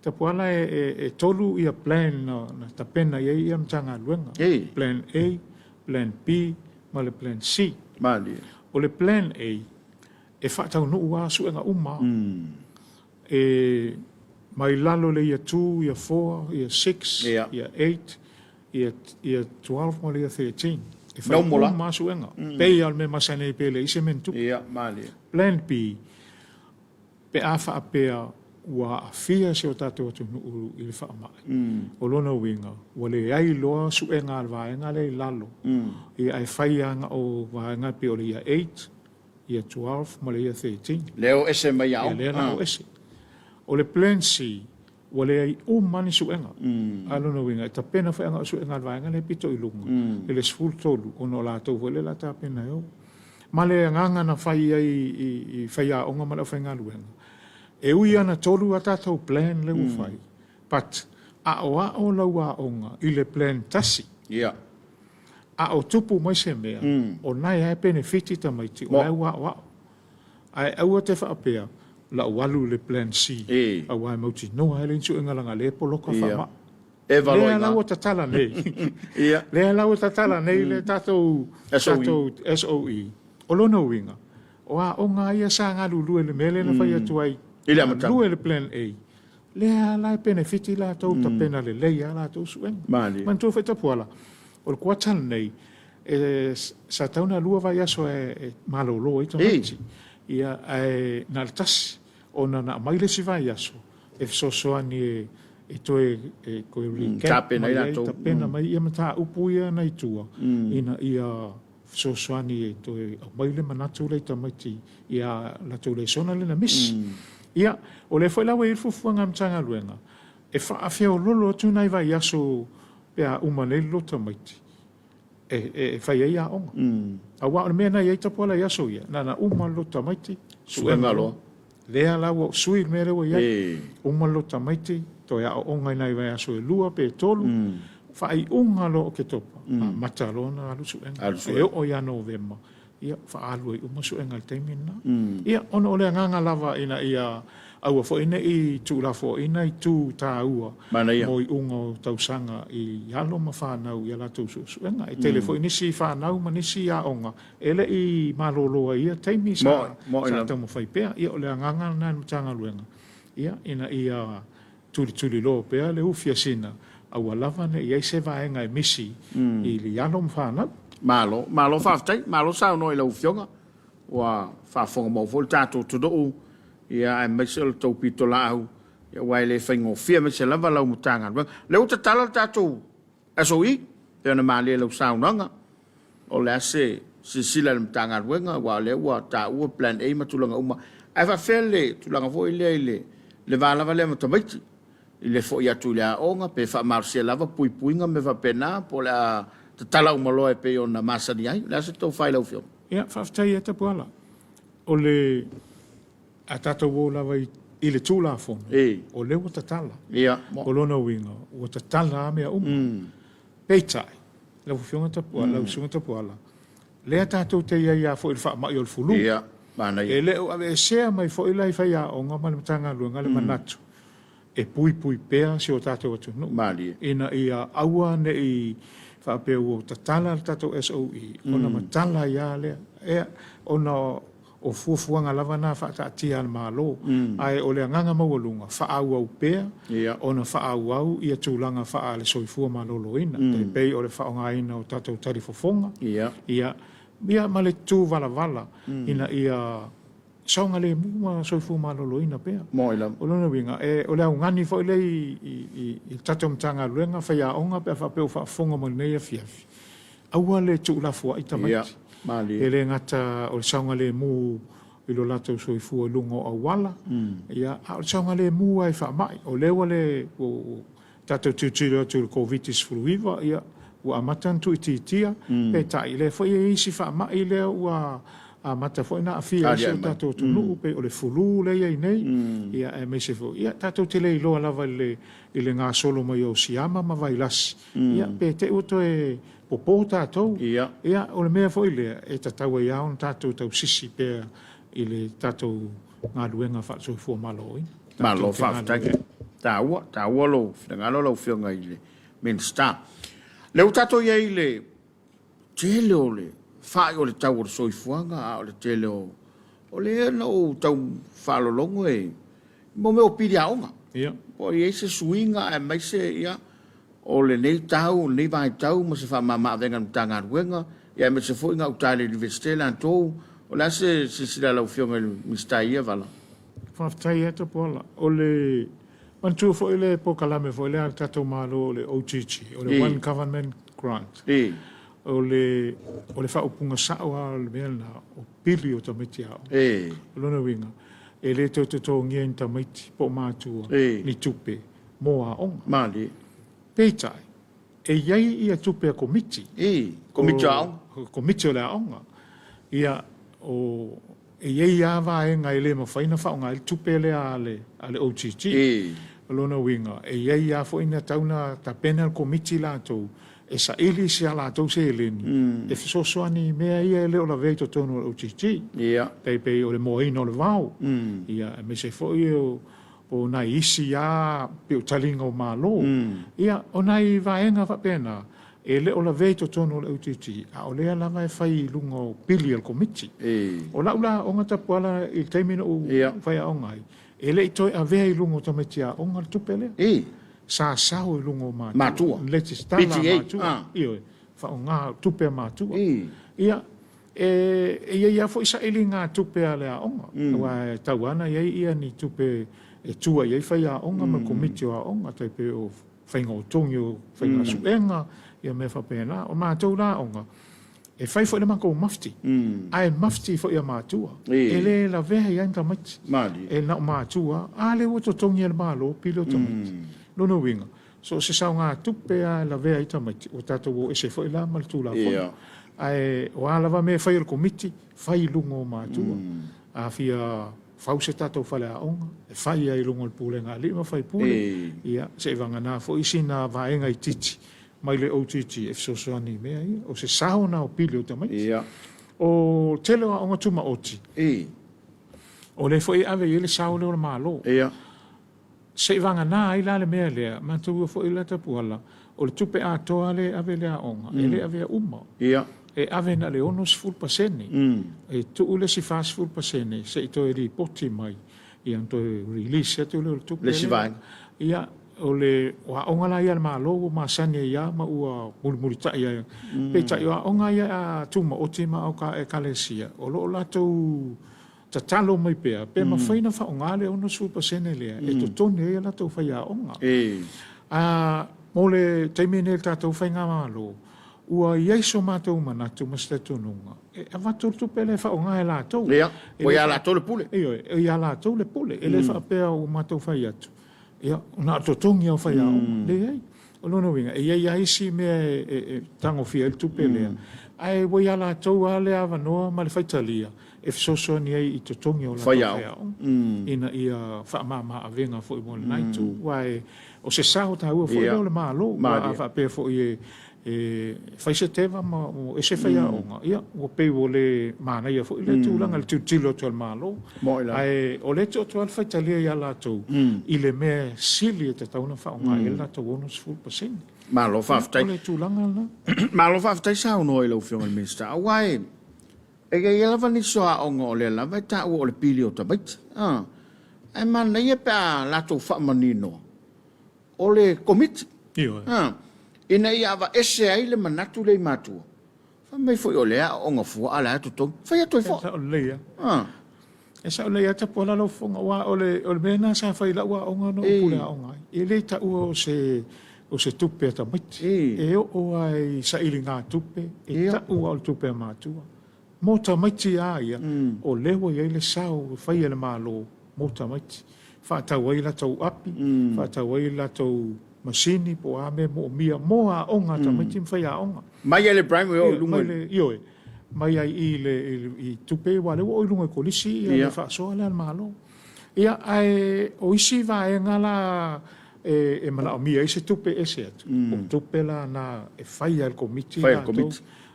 Tapuala e 3 ia plan na tapena i ai ia Matagaluega, Plan A, Plan B ma le Plan C. O le Plan A, e faataunuu lava suega uma e mai lalo i le Year 2, Year 4, Year 6, Year 8, Year 12 ma le Year 13. E fai uma lava suega, pei lava o le mea masani ai pe leai se mea na tupu. Plan B, pe a faapea ua aafia si o tatou atunuu i le faamai, o lona uiga ua leai loa suega a le vaega lea i lalo, ia ae fai lava na o vaega e pei o le Year 8, Year 12 ma le Year 13. Lea o ese mai aoga. Ia, lea la o ese. O le Plan C, ua leai uma lava ni suega. A o lona uiga, e tapena foi agao suega a le vaega lea e pito i luga, i le 13, ona o latou foi lea o le a tapena e o. Ma le agaga na fai ai i faiaoga ma le aufaigaluega, e ui lava ina 3 a tatou plan lea ua fai, but aoao lau aoga i le plan tasi. A o tupu mai se mea, o na e lava e penefiti tamaiti, o la e ua aoao. Ae aua te faapea, o la ou alu i le plan C, aua e mautinoa lava e leai ni suega leaga o lea e poloka faamai. Lea la ua tatala nei, lea la ua tatala nei le tatou SOE. O lona uiga, o aoga lava ia sa galulue i le mea lea na fai atu ai, galulue i le plan A, lea la e penefiti latou, tapena lelei lava latou suega. Manatua foi Tapuala, o le kuata lenei, sa tatau ona 2 vaiaso e malolo ai tamaiti, ia, ae na o le tasi, ona na aumai le isi vaiaso e fesoasoani e toe recap mai ai, tapena mai ia mataupu ia na i tua, ina ia fesoasoani e toe aumai le manatu lea i tamaiti i a latou lesona lea na misi. Ia, o lea foi la ua i ai le fuafuaga a le Matagaluega e faafeoloolo atu nai vaiaso pe a uma nei le lotu tamaiti e fai ai aoga. Aua o le mea na i ai Tapuala i aso ia, na ona uma le lotu tamaiti, suega loa. Lea la ua sui le mea lea ua i ai. Uma le lotu tamaiti, toe aooga i nai vaiaso e 2 pe 3, faaiuga loa o Oketopa, amata loa ona alu suega. E oo ia Novema, ia faaalu ai uma suega i le taimi lena. Ia, ona o le agaga lava ina ia aua foi ne i tuulafoaiina itu taua mo iuga o tausaga i alo ma fanau i a latou suesuega. E tele foi nisi fanau ma nisi aoga e le i malolo ai i ia taimi sa taumafai pea. Ia, o le agaga lena i le Matagaluega, ia, ina ia tulituliloa pea le ufi a sina, aua lava ne i i ai se vaega e misi i alo ma fanau. Malo, malo faafetai, malo saunoa i lau Afioga, ua faafofoga mau foi le tatou atunuu, ia aemaise o le tou pitolaau, ia aua e le faigofie aemaise lava lau Matagaluega. O lea ua tatala le tatou SOE, pei ona malie i lau saunoaga, o le a se silasila i le Matagaluega, aua o lea ua taua Plan A ma tulaga uma, ae faapefea le tulaga foi lea i le va lava lea ma tamaiti, i le foi atu i le aoga, pe faamalosia lava puipuiga ma mea faapena, po o le a tatala uma loa e pei ona masani ai. O le a se tofa i lau Afioga? Ia, faafetai ia Tapuala. O le a tatou o lava i le Tulafono, o lea ua tatala. O lona uiga, ua tatala lava mea uma. Peitai, lau Afioga Tapuala, lau Susuga Tapuala, lea tatou te i ai lava foi i le faamai o le fulu. E le o aveesea mai foi la i faiaoga ma le Matagaluega le manatu e puipui pea si o tatou atunuu ina ia aua ne i faapea ua tatala le tatou SOE ona matala ai lava lea. Ona o fuafuaga lava na faataatia a le Malo, ae o le agaga maualuga, faaauau pea ona faaauau ia tulaga faale-soifua maloloina, e pei o le faaaogaina o tatou talifofoga, ia ma le tuvalavala ina ia saogalemu ma soifua maloloina pea. O lona uiga, o le augani foi lea i le tatou Matagaluega, faiaoga pe a faapea ua faafofoga mai i lenei afiafi, aua le tuulafoai tamaiti. E le gata o le saogalemu i lo latou soifua i luga o auala, a o le saogalemu lava i faamai. O lea ua le tatou tilotilo atu i le Koviti-19, ia, ua amata ona tuuitiitia, peitai, o lea foi e i ai isi faamai lea ua amata foi ona aafia ai si o tatou atunuu, pei o le flu lea e i ai nei, ia aemaise foi, ia tatou te le iloa lava i le i le gasolo mai o siama ma vailasi, ia pe te i ua toe popo tatou. Ia o le mea foi lea e tatau ai lava ona tatou tausisi pea i le tatou galuega faale-soifua maloloina. Malo faafetai. Taua, taua lou finagalo lau Afioga i le Minisita. O lea ua tatou i ai i le tele o le fa'i o le tau o le soifuaga, a o le tele o, o lea na ou tau faalologo e, mo mea o pili aoga. Ia. Po o i ai se suiga aemaise ia, o lenei tau, o lenei vaitau ma se faamama-avega a le Matagaluega, ia aemaise foi gauta i le Iunivesite latou. O le a se silasila a lau Afioga i le Minisita i ia vala? Faafetai lava Tapuala. O le manatua foi le polokalame foi lea a le tatou Malo o le OGG, o le One Government Grant. O le o le faaupuga sao lava o le mea lena, o pili o tamaiti aoga. O lona uiga, e le toe totogia e ni tamaiti po o matua ni tupe mo aoga. Malie. Peitai, e i ai ia tupe a Komiti. Ii, Komiti o Aoga. Komiti o le Aoga. Ia, o, e i ai lava vaega e le mafai ona faaaoga ai le tupe lea a le, a le OGG. Ii. O lona uiga, e i ai lava foi na tatau ona tapena le Komiti latou e saili si a latou seleni e fesoasoani i mea ia e le o lavea i totonu o le OGG. Ia. Tai pei o le moaina o le vao, ia, aemaise foi o, o nai isi lava pei o taliga o malo. Ia, o nai vaega faapena, e le o lavea i totonu o le OGG, a o lea lava e fai i luga o pili a le Komiti. O lau la aoga tapuala i le taimi na ou faiaoga ai, e le i toe avea i luga o tamaiti aoga le tupe lea. Sa sao i luga o matua, resitala a matua, ioe, faaaoga tupe a matua. Ia, E i ai lava foi sailigatupe a le aoga, aua e tatau lava ona i ai ni tupe e tua i ai faiaoga ma le komiti o aoga, e tai pei o faiga o togi o faiga suega, ia mea faapena. O matou la aoga, e fai foi le matou mafti, ae mafti foi a matua, e le lavea i ai ni tamaiti, e na o matua lava. A lea ua totogi e le Malo pili o tamaiti. O lona uiga, So o se saogatupe lava e lavea ai tamaiti, ua tatou o ese foi la ma le Tulafono. Ae o a lava mea e fai e le Komiti, fai i luga o matua. A fia fau se tatou faleaoga, e fai lava i luga o le pulega a alii ma faipule, ia, seivagana foi sina vaega itiiti mai le OGG e fesoasoani i mea ia. O se sao lena o pili o tamaiti. O le tele o aoga tumaoti, o lea foi e ave i ai le sao lea o le Malo. Seivagana ai la le mea lea, manatua foi la Tapuala, o le tupe atoa lea e ave i le aoga, e le avea uma. E ave na o le 60%. E tuu le isi 40% se i toe lipoti mai, ia ona toe release atu lea o le tupe lea. Le isi vaega. Ia, o le o aoga la ia a le Malo ua masani ai lava ma ua mulimulitai ai. Peitai o aoga ia a tumaoti ma aoga a Ekalesia, o lo o latou Tatalo mai pea, pe mafai ona faaaoga le 60% lea e totogi ai a latou faiaoga. A, mo le taimi lenei o le tatou faigamalo, ua i ai so matou manatu ma se talitonuga, e avatu le tupe lea e faaaoga e latou. Ia, ua ia latou le pule. Ioe, e ia latou le pule. E le faapea ua matou fai atu, ia, na o le totogi lava o faiaoga. Leai. O lona uiga, e i ai lava isi mea e tagofia ai le tupe lea, ae ua ia latou lava le avanoa ma le faitalia e fesoasoani ai i totogi o latou faiaoga, ina ia faamama avega foi mo lena itu. Aua o se sao taua foi lea o le Malo, aua a faapea foi e fai se teva ma ese faiaoga, ia ua pei ua le manaia foi lea tulaga i le tilotilo atu a le Malo. Ae o lea e tuu atu lava le faitalia ia latou i le mea sili e tatau ona faaaoga i ai le latou 60%. Malo faafetai. O le tulaga lena. Malo faafetai saunoa i lau Afioga i le Minisita, aua e E i ai lava nisi o aoga o lea lava e taua o le pili o tamaiti. Ae manaia pe a latou faamanino o le Komiti. Ioe. Ina ia aveese ai le manatu lea i matua, fai mai foi o lea e aooga fua a o la e totogi. Fai atu ai foi. E sao lelei lava. E sao lelei lava Tapuala lau fofoga, aua o le, o le mea lena sa fai i lau aoga na ou pule aoga ai. E le taua o se, o se tupe a tamaiti. E oo lava i sailigatupe, e tau lava o le tupe a matua. Mo tamaiti a ia, o lea ua i ai le sao e fai e le Malo mo tamaiti. Faatau ai latou api, faatau ai latou masini po o a mea e moomia mo aoga a tamaiti ma faiaoga. Mai lava i le primary oo i luga i le. Ioe. mai ai i i le i tupe aua o lea ua oo i luga i kolisi le faasoa lea a le Malo. Ia, ae o isi vaega la e manaomia ai se tupe ese atu, o tupe la na e fai lava e le Komiti latou,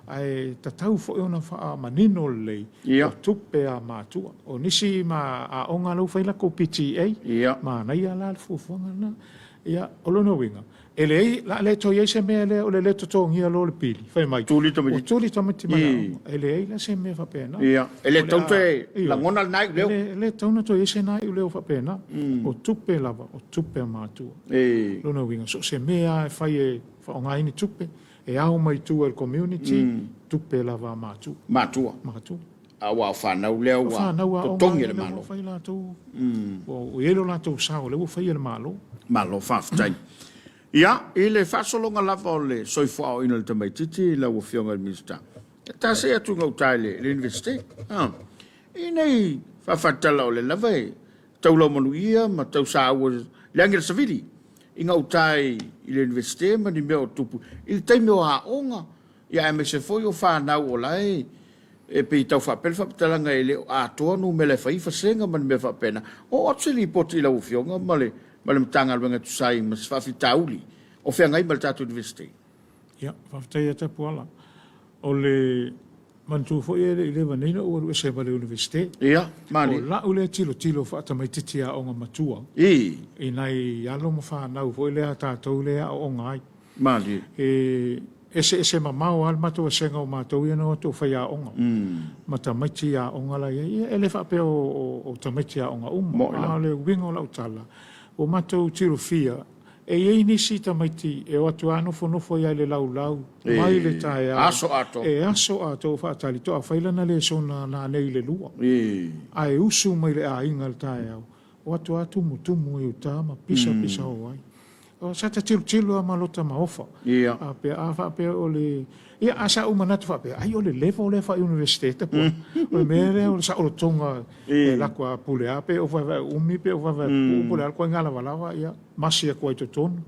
ae tatau foi ona faamanino lelei, o tupe a matua. O nisi aoga la ua fai latou PTA, manaia la le fuafuaga lena. Ia, o lona uiga, e leai, o le a le toe i ai se mea lea o le le totogia loa o le pili, fai mai, ua tuli tamaiti mai le aoga. E leai la se mea faapena. Ia, e le tatau ona toe lagona lena iuleo. E le tatau ona toe i ai se na iuleo faapena. O tupe lava, o tupe a matua. O lona uiga, so o se mea lava e fai e faaaoga ai ni tupe, e ao mai tua i le community, tupe lava a matua. Matua. Matua. Aua o fanau lea ua totogi e le Malo. O fanau aoga lea ua fai latou, ua i ai lo latou sao lea ua fai e le Malo. Malo faafetai. Ia, i le faasologa lava o le soifua aoaoina o le tamaitiiti lau Afioga i le Minisita, e ta see atu i gauta i le Iunivesite, i nei faafatala o lea lava e tau laumanuia ma tau saua le agi a le savili i gauta i le Iunivesite ma ni mea o tupu i le taimi o aoga, ia aemaise foi o fanau o la e E pei e tau faapea le faamatalaga e le o atoa numera e fai ai vasega ma ni mea faapena. Oo atu se lipoti i lau Afioga ma le ma le Matagaluega e tusa ai ma se faafitauli o feagai ma le tatou Iunivesite. Ia, faafetai ia Tapuala. O le manatua foi e le i leva nei ona ou alu ese ma le Iunivesite. Ia, malie. O lau lea tilotilo faatamaitiiti aoga matua i nai alo ma fanau foi lea a tatou lea e aooga ai. Malie. E eseese mamao lava le matou asega o matou ia na o atu o faiaoga ma tamaiti aoga la e i ai. Ia e le faapea o tamaiti aoga uma, a o le uiga o lau tala, ua matou tilofia e i ai nisi tamaiti e o atu lava nofonofo ai lava i le laulau mai le taeao e aso atoa o faatali toa fai lana lesona nanei i le 2, ae usu mai le aiga i le taeao, o atu lava tumutumu i uta ma pisapisa o ai. O sa ta tilotilo lava ma lota maofa. A pea, a faapea o le, ia, a sa ou manatu faapea, ai o le level lea faa-Iunivesite Tapuala. O le mea lea o le saolotoga e alu atu lava pule lava pe ou vaevae umi pe ou vaevae pupuu po o le a le ituaiga lavalava, ia, masi atu lava i totonu.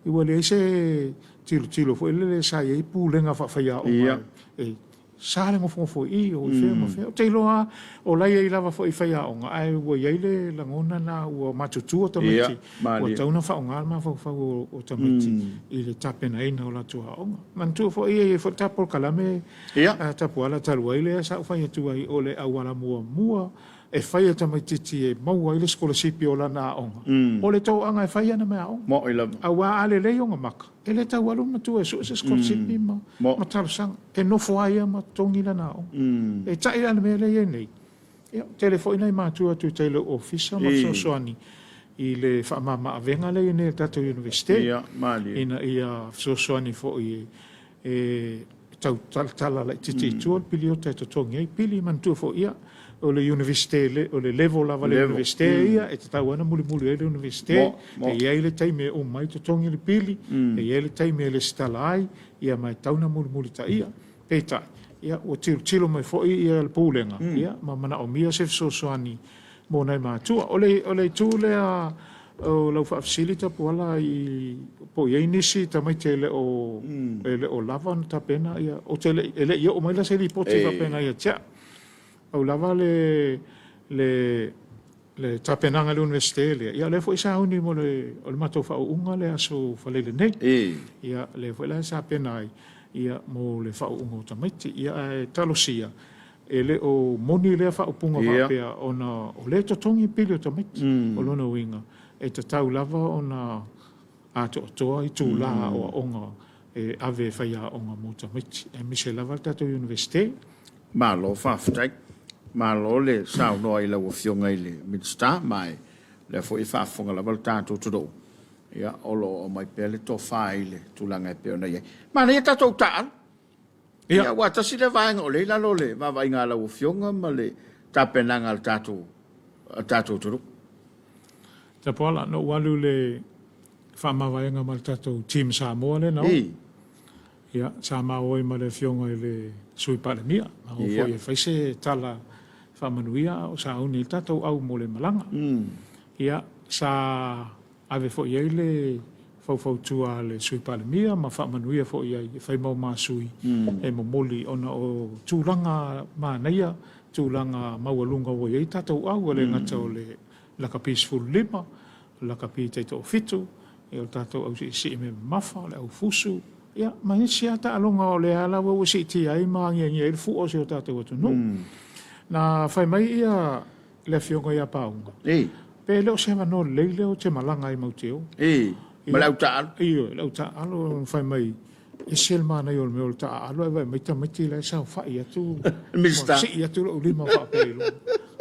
Ua leai se tilotilo foi lele sa i ai pulega faafaiaoga e Sa le nofonofo i i, o i fea ma fea. Ou te iloa lava o la e i ai lava foi faiaoga, ae ua i ai le lagona lena ua matutua tamaiti, ua tatau ona faaaoga le mafaufau o tamaiti i le tapenaina o latou aoga. Manatua foi e i ai foi le ta polokalame a Tapuala talu ai lea sa ou fai atu ai, o le auala muamua e fai e tamaitiiti e maua ai le sikolasipi o lana aoga, o le toaga e fai ana meaaoga. Aua a lelei ona maka, E le tau alu le matua e sue se sikolasipi ma ma talosaga. E nofo lava ia ma totogi lana aoga. Peitai la i le mea lea e i ai nei, ia, ua tele foi nai matua e tu i tai i lou ofisa ma fesoasoani i le faamama-avega lea e i ai nei a le tatou Iunivesite, ina ia fesoasoani foi e tau talatala laitiiti i tua le piliota e totogi ai pili. Manatua foi, ia, o le Iunivesite, o le level lava o le Iunivesite ia, e tatau lava ona mulimuli ai le Iunivesite. E i ai le taimi e uma ai totogi le pili, e i ai le taimi e lesitala ai, ia ma e tatau ona mulimulitaia. Peitai, ia, ua tilotilo mai foi ia le Pulega, ia, ma manaomia se fesoasoani mo nai matua. O le, o le itu lea o lau faafesili Tapuala i, po o i ai nisi tamaiti e le o, e le o lava ona tapena, ia, ou te le i, e le i oo mai la se lipoti faapena ia te au. Pau lava le, le, le tapenaga a le Iunivesite lea, ia o lea foi sa sauni mo le, o le matou faauuga le Aso Faraile nei. Ia, lea foi la sa tapena ai, ia, mo le faauuga o tamaiti. Ia, ae talosia, E le o moni lea faaupuga faapea ona o lea e totogi pili o tamaiti. O lona uiga, e tatau lava ona atoatoa itula aoaoga e ave e faiaoga mo tamaiti, aemaise lava le tatou Iunivesite. Malo faafetai. Malo le saunoa i lau Afioga i le Minisita, ma o lea foi e faafofoga lava le tatou atunuu, ia, o lo o aumai pea le tofa i le tulaga e pei ona i ai. Manaia tatou taaalo. Ia, aua tasi lea vaega o lea i lalo o le vaavaaiga a lau Afioga ma le tapenaga a le tatou a le tatou atunuu. Tapuala, na ou alu i le faamavaega ma le tatou Team Samoa lea na o. Ia, sa ma o ai ma le Afioga i le Sui Palemia. Na o foi e fai se tala faamanuia a o sauni ai le tatou au mo le malaga. Ia, sa ave foi i ai le faufautua a le Sui Palemia ma faamanuia foi i ai e fai mau ma sui e momoli ona o tulaga manaia, tulaga maualuga ua i ai tatou au, e le gata o le lakapi 15, lakapi taitoafitu, ia o le tatou au siisii mea mamafa, o le au fusu, ia ma isi lava taaloga o lea lava ua siitia ai ma agiagia ai le fua o si o tatou atunuu. Na fai mai ia le afioga ia Pauga, pe le o se avanoa lelei lea ou te malaga ai matou te o. Ma le au taaalo. Ioe, le au taaalo, fai mai, ese le manaia o le mea o le taaalo ae vaai mai tamaiti la e saofai atu, ma sii atu lou lima faapea i luga.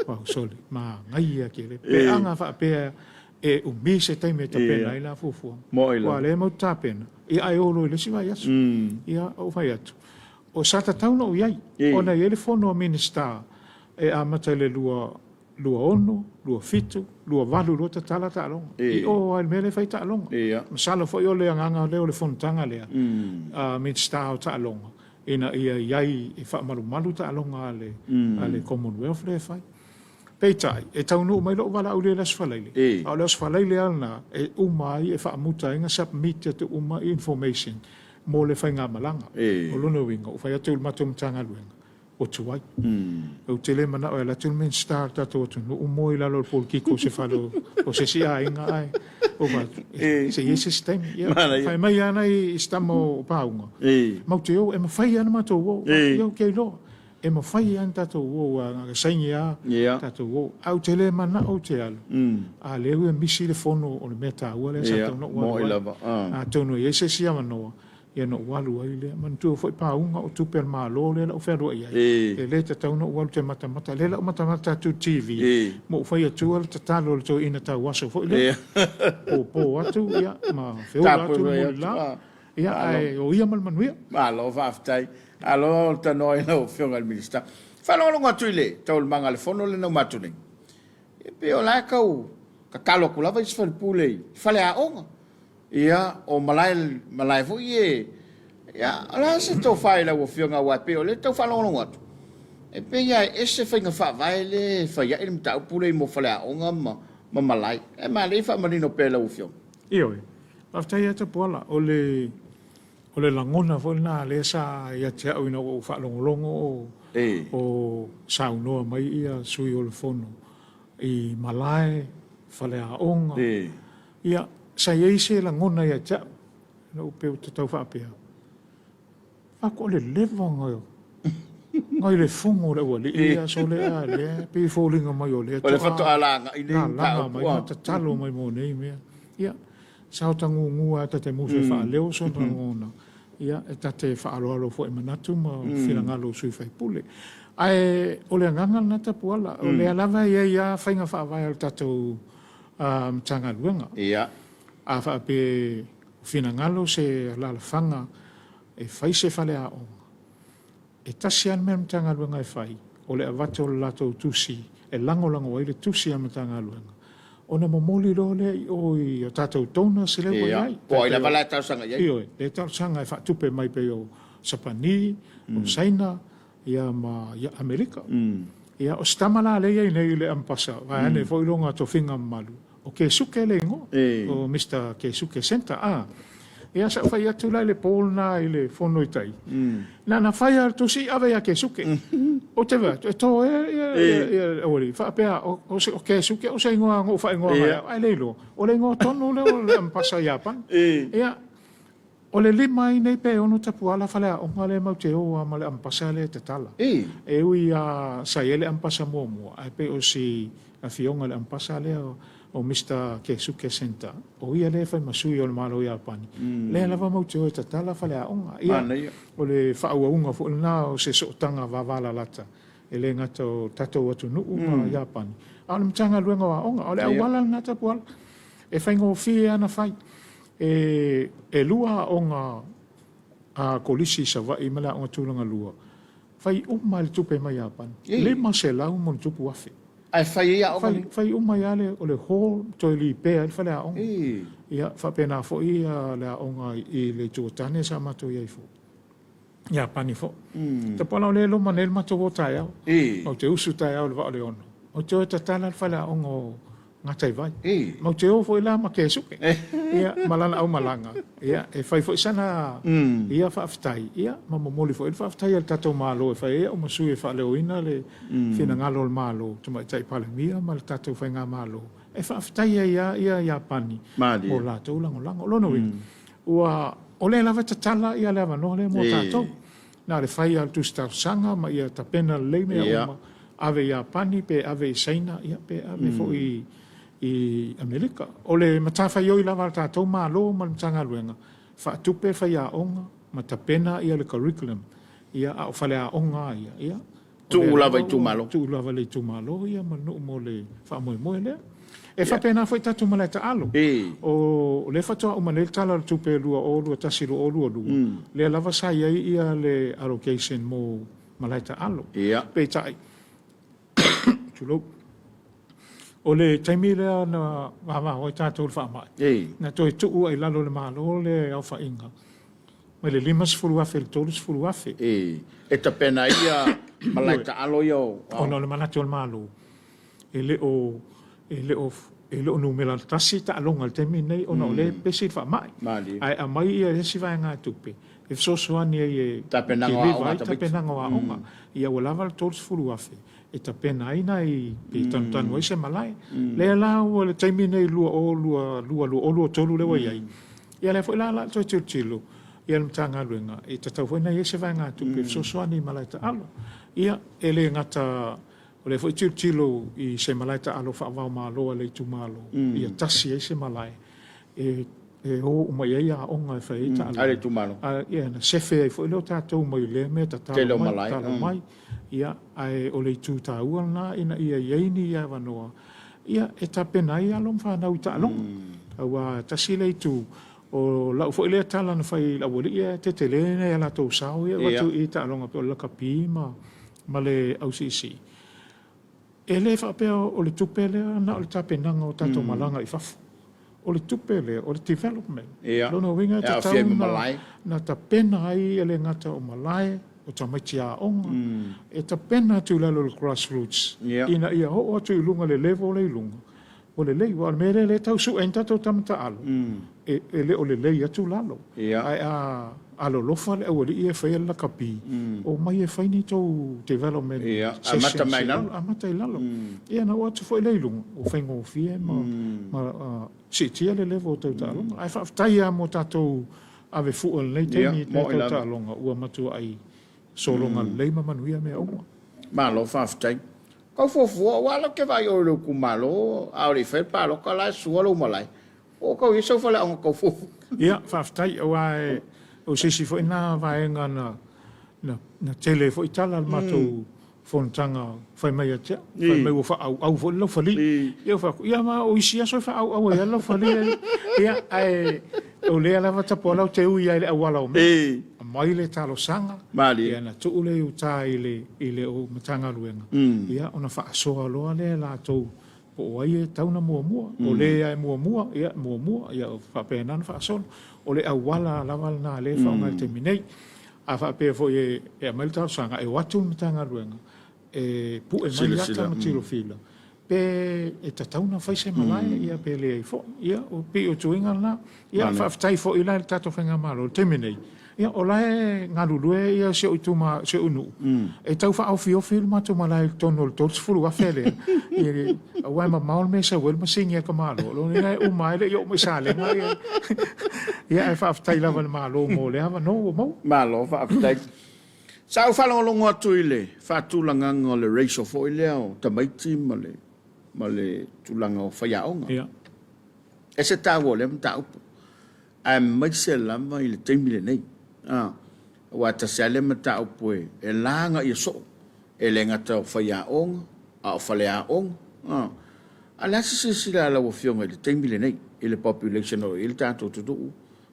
Wow, sole, manaia tele. Pe ana faapea e umi se taimi e tapena ai la fuafuaga. Aua o lea e matou te tapena, ia ae o loa i le isi vaiaso. Ia, ou fai atu, o sa tatau ona ou i ai, ona e i ai le fono a Minisita e amata i le 26, 27, 28 loa tatala taaloga. I o lava i le mea lea e fai taaloga. Masalo foi o le agaga lea o le fonotaga lea a Minisita o taaloga ina ia i ai e faamalumalu taaloga a le Commonwealth lea e fai. Peitai, e taunuu mai lou valaau i le Aso Faraile, a o le Aso Faraile lava lena e uma ai, e faamuta ai na submit atu uma information mo le faigamalaga. O lona uiga, ua fai atu i le matou Matagaluega, ua tuai. Ou te le manao e alu atu le Minisita o le tatou atunuu moe i lalo o le polokiki o se fale o se isi aiga ae ou fai atu, se i i ai se isi taimi. Ia, fai mai lava nai isi tama o Pauga, matou te o, e mafai lava ona matou o. Ia, ou te iloa, e mafai lava ona tatou o, aua na o le saini lava tatou o. Ae ou te le manao ou te alu, a o lea ua misi le fono o le mea taua lea sa tatau ona ou alu ai. Atonu e i ai se isi avanoa Ia ona ou alu ai lea. Manatua foi pauga o tupe a le Malo lea la ou fealuai ai, e le tatau ona ou alu te matamata. Lea la ou matamata atu i le TV, ma ou fai atua le tatalo a le toeaina tauaso foi lea. Popo atu ia ma feula atu le mulila, ia ae o ia ma le manuia. Malo faafetai. Malo le tanoa i lau Afioga i le Minisita. Faalogologo atu i le taualumaga a le fono lea na uma atu nei, e pei o la e tau tatalo atu lava isi faipule i faleaoga. Ia, o malae, malae foi e, ia, o le a se tofa i lau Afioga aua e pei o lea e tau faalogologo atu, e pei lava e ese faiga faavae lea e fai ai le mataupu lea mo faleaoga ma, ma malae. E malie faamanino pea i lau Afioga. Ioe. Faafetai ia Tapuala. O le, o le lagona foi lena lea sa ia te au ina ua ou faalogologo o, o saunoa mai ia sui o le Fono i malae, faleaoga. Ia, sa i ai se lagona ia te au, na ou pei ou te tau faapea, Faatoa o le leva nai le fono o le aualii ia sole a lea e pei e foliga mai o lea O le faatoa lagai nei lalaga mai ma tatalo mai mo nei mea. Ia, sa o ta gugu lava ta te musu e faaleo sona lagona, ia, e ta te faaaloalo foi i manatu ma finagalo o sui usufono. Ae o le agaga lena Tapuala, o lea lava e i ai lava faiga faavae a le tatou a Matagaluega. Ia. A faapea o finagalo se alaalafaga e fai se faleaoga, e tasi lava le mea a le Matagaluega e fai, o le avatu o le latou tusi e lagolago ai le tusi a le Matagaluega, ona momoli loa lea i o i a tatou donors lea ua i ai. Ia, po o ai lava la e talosaga i ai. Ioe, lea e talosaga e faatupe mai pei o Sapani, o Saina, ia ma Amerika. Ia, o si tama la lea e i ai nei i le Ambasa, vaeane foi lona tofiga mamalu, o Kesuke le igoa, o Mister Kesuke Senta, a. Ia, sa ou fai atu la i le po lena i le fono i tai, na ona fai lava o le tusi ave ia Kesuke. Ou te vaai atu, e to ea le aualii, faapea, o Kesuke o se igoa na ou faaigoa mai au, ae le iloa, o le igoa tonu lea o le Ambasa i Iapani. Ia, O le lima ai nei pe ono tapuala faleaoga lea matou te o a ma le ampasa lea e tatala. E ui a sa i ai le ampasa muamua ae pei o si afioga i le ampasa lea o Mister Keisuke Senta o ia lea e fai ma sui o le Malo o Iapani lea lava matou te o e tatala faleaoga. Ia o le faaauauga foi lena o se sootaga vavalalata e le gata o tatou atunuu ma Iapani a o le Matagaluega o Aoga. O le auala lena tapuala e faigofie lava ona fai. E lua aoga a Kolisi i Savaii ma le aoga tulaga lua, fai uma ai le tupe mai Iapani, 500 ma ona tupu afe. Ae fai ai aoga nei? Fai uma ai lava o le hall, toe lipea ai le faleaoga. Ia faapena foi le aoga i le Itu o Tane sa matou i ai foi, Iapani foi. Tapuala o lea e loma nei le matou o taeao, ou te usu taeao i le vaa o le 6, ou te o e tatala le faleaoga o. gataivai. Matou te o foi la ma Kesuke ia ma lana aumalaga ia e fai foi sana ia faafetai ia ma momoli foi le faafetai a le tatou Malo e fai ai au ma sui e faaleoina le finagalo o le Malo, Tamaitai Palemia ma le tatou Faigamalo e faafetai ai lava ia Iapani mo le latou lagolago. O lona uiga, ua o lea lava e tatala ia le avanoa lea mo tatou. Na o le fai lava o le tusi talosaga ma ia tapena lelei mea uma, ave i Iapani pe ave i Saina ia pe ave foi i Amerika. O le matafaioi lava a le tatou Malo ma le Matagaluega, faatupe faiaoga ma tapena ia le curriculum ia a o faleaoga lava ia, ia Tuu lava i itumalo. Tuu lava i le itumalo ia ma le nuu mo le faamoemoe lea. E faapena foi tatou malae taalo. O lea faatoa uma nei le Tala o le Tupe 2021/2022, lea lava sa i ai ia le allocation mo malae taalo. Peitai, tulou, o le taimi lea na vavao ai tatou i le faamai, na toe tuu ai i lalo e le Malo le aofaiga mai le $50,000 i le $30,000. E tapena ai ia malae taalo ia o... Ona o le manatu o le Malo, e le o, e le o, e le o numera tasi taaloga i le taimi lenei ona o lea e pepesi le faamai. Ae aumai ia isi vaegatupe e fesoasoani ai e kiliva ai tapenaga o aoga. Ia ua lava le $30,000 e tapena ai nai, pe tanutanu ai se malae. Lea la ua le taimi lenei 2022, 2023 lea ua i ai, ia lea foi la o le a toe tilotilo ia le Matagaluega e tatau foi ona i ai se vaegatupe e fesoasoani i malae taalo. Ia, e le gata o lea foi e tilotilo i se malae taalo faava-o-Malo a le itumalo, ia tasi ai se malae e o uma i ai aoga e fai ai taaloga. A le itumalo. Ia, ona sefe ai foi lea o tatou mai lea mea tatalo mai, tatalo mai. Ia, ae o le itu taua lena ina ia i ai ni avanoa ia e tapena ai alo ma fanau i taaloga. Aua tasi lea itu, o lau foi lea tala na fai i le aualii ia e tetele nai a latou sao ia e avatu i taaloga pei o le lakapi ma le ausiisii. E le faapea o le tupe lea na o le tapenaga o tatou malaga i fafo. O le tupe lea, o le development. O lona uiga e tatau ona tapena ai e le gata o malae, o tamaiti aoga, e tapena atu i lalo o le grass roots ina ia oo atu i luga i le level lea i luga, ua lelei. Aua o le mea lea o lea e tau sue ai ni tatou tama taalo, e le o lelei atu lalo. Ae a alolofa le aualii ia e faia le lakapi, omai e fai ni tou development sessions i lalo, amata i lalo. Ia ona oo atu foi lea i luga, ua faigofie ma siitia le level o tou taaloga. Ae faafetai lava mo tatou ave fua i lenei taimi i tatou taaloga, ua matuai sologa lelei ma manuia mea uma. Malo faafetai. Tau fuafua, aua o lea ou te vaai i o i lou itumalo, a o le i faia le palota la e sua lou malae. Po o tau i ai sau faleaoga tau fuafua? Ia, faafetai, aua o se isi foi lena vaega na na tele ai foi tala a le matou fonotaga fai mai ia te au, fai mai ua faaauau foi le laufali. Ia ou fai atu, ia ma o isi aso e faaauau ai lava le laufali. Ia, ae o lea lava Tapuala ou te ui lava i le auala o mea. Aumai le talosaga, ia ona tuu lea i uta i le i le Matagaluega, ia ona faasoa loa lea e latou po o ai e tatau ona muamua. O le lava e muamua, ia muamua, ia faapena ona faasolo. O le auala lava lena o lea e faaaoga i le taimi nei. A faapea foi e aumai le talosaga, e o atu le Matagaluega e pue mai ata ma tilofila pe e tatau ona fai se malae ia pe leai foi. Ia, e pei o tuiga lena. Ia, faafetai foi la i le tatou faigamalo i le taimi nei, ia o la e galulue ia si ou ituma, si ou nuu, e tau faaofiofi le matou malae i totonu o le $30,000 lea, ia, aua e mamao le mea e sau ai le masini a ka Malo. O lona uiga e uma lava e le i oo mai i Salega ia. Ia ae faafetai lava i le Malo mo lea avanoa ua maua. Malo faafetai. Sa ou faalogologo atu i le faatulagaga o le ratio foi lea o tamaiti ma le ma le tulaga o faiaoga. Ia. Ese taua o lea mataupu, aemaise lava i le taimi lenei. A, aua e tasi lava lea mataupu e, e lagaia soo, e le gata o faiaoga, a o faleaoga. A, a o le a se silasila a lau Afioga i le taimi lenei, i le population o lo o i ai le tatou atunuu,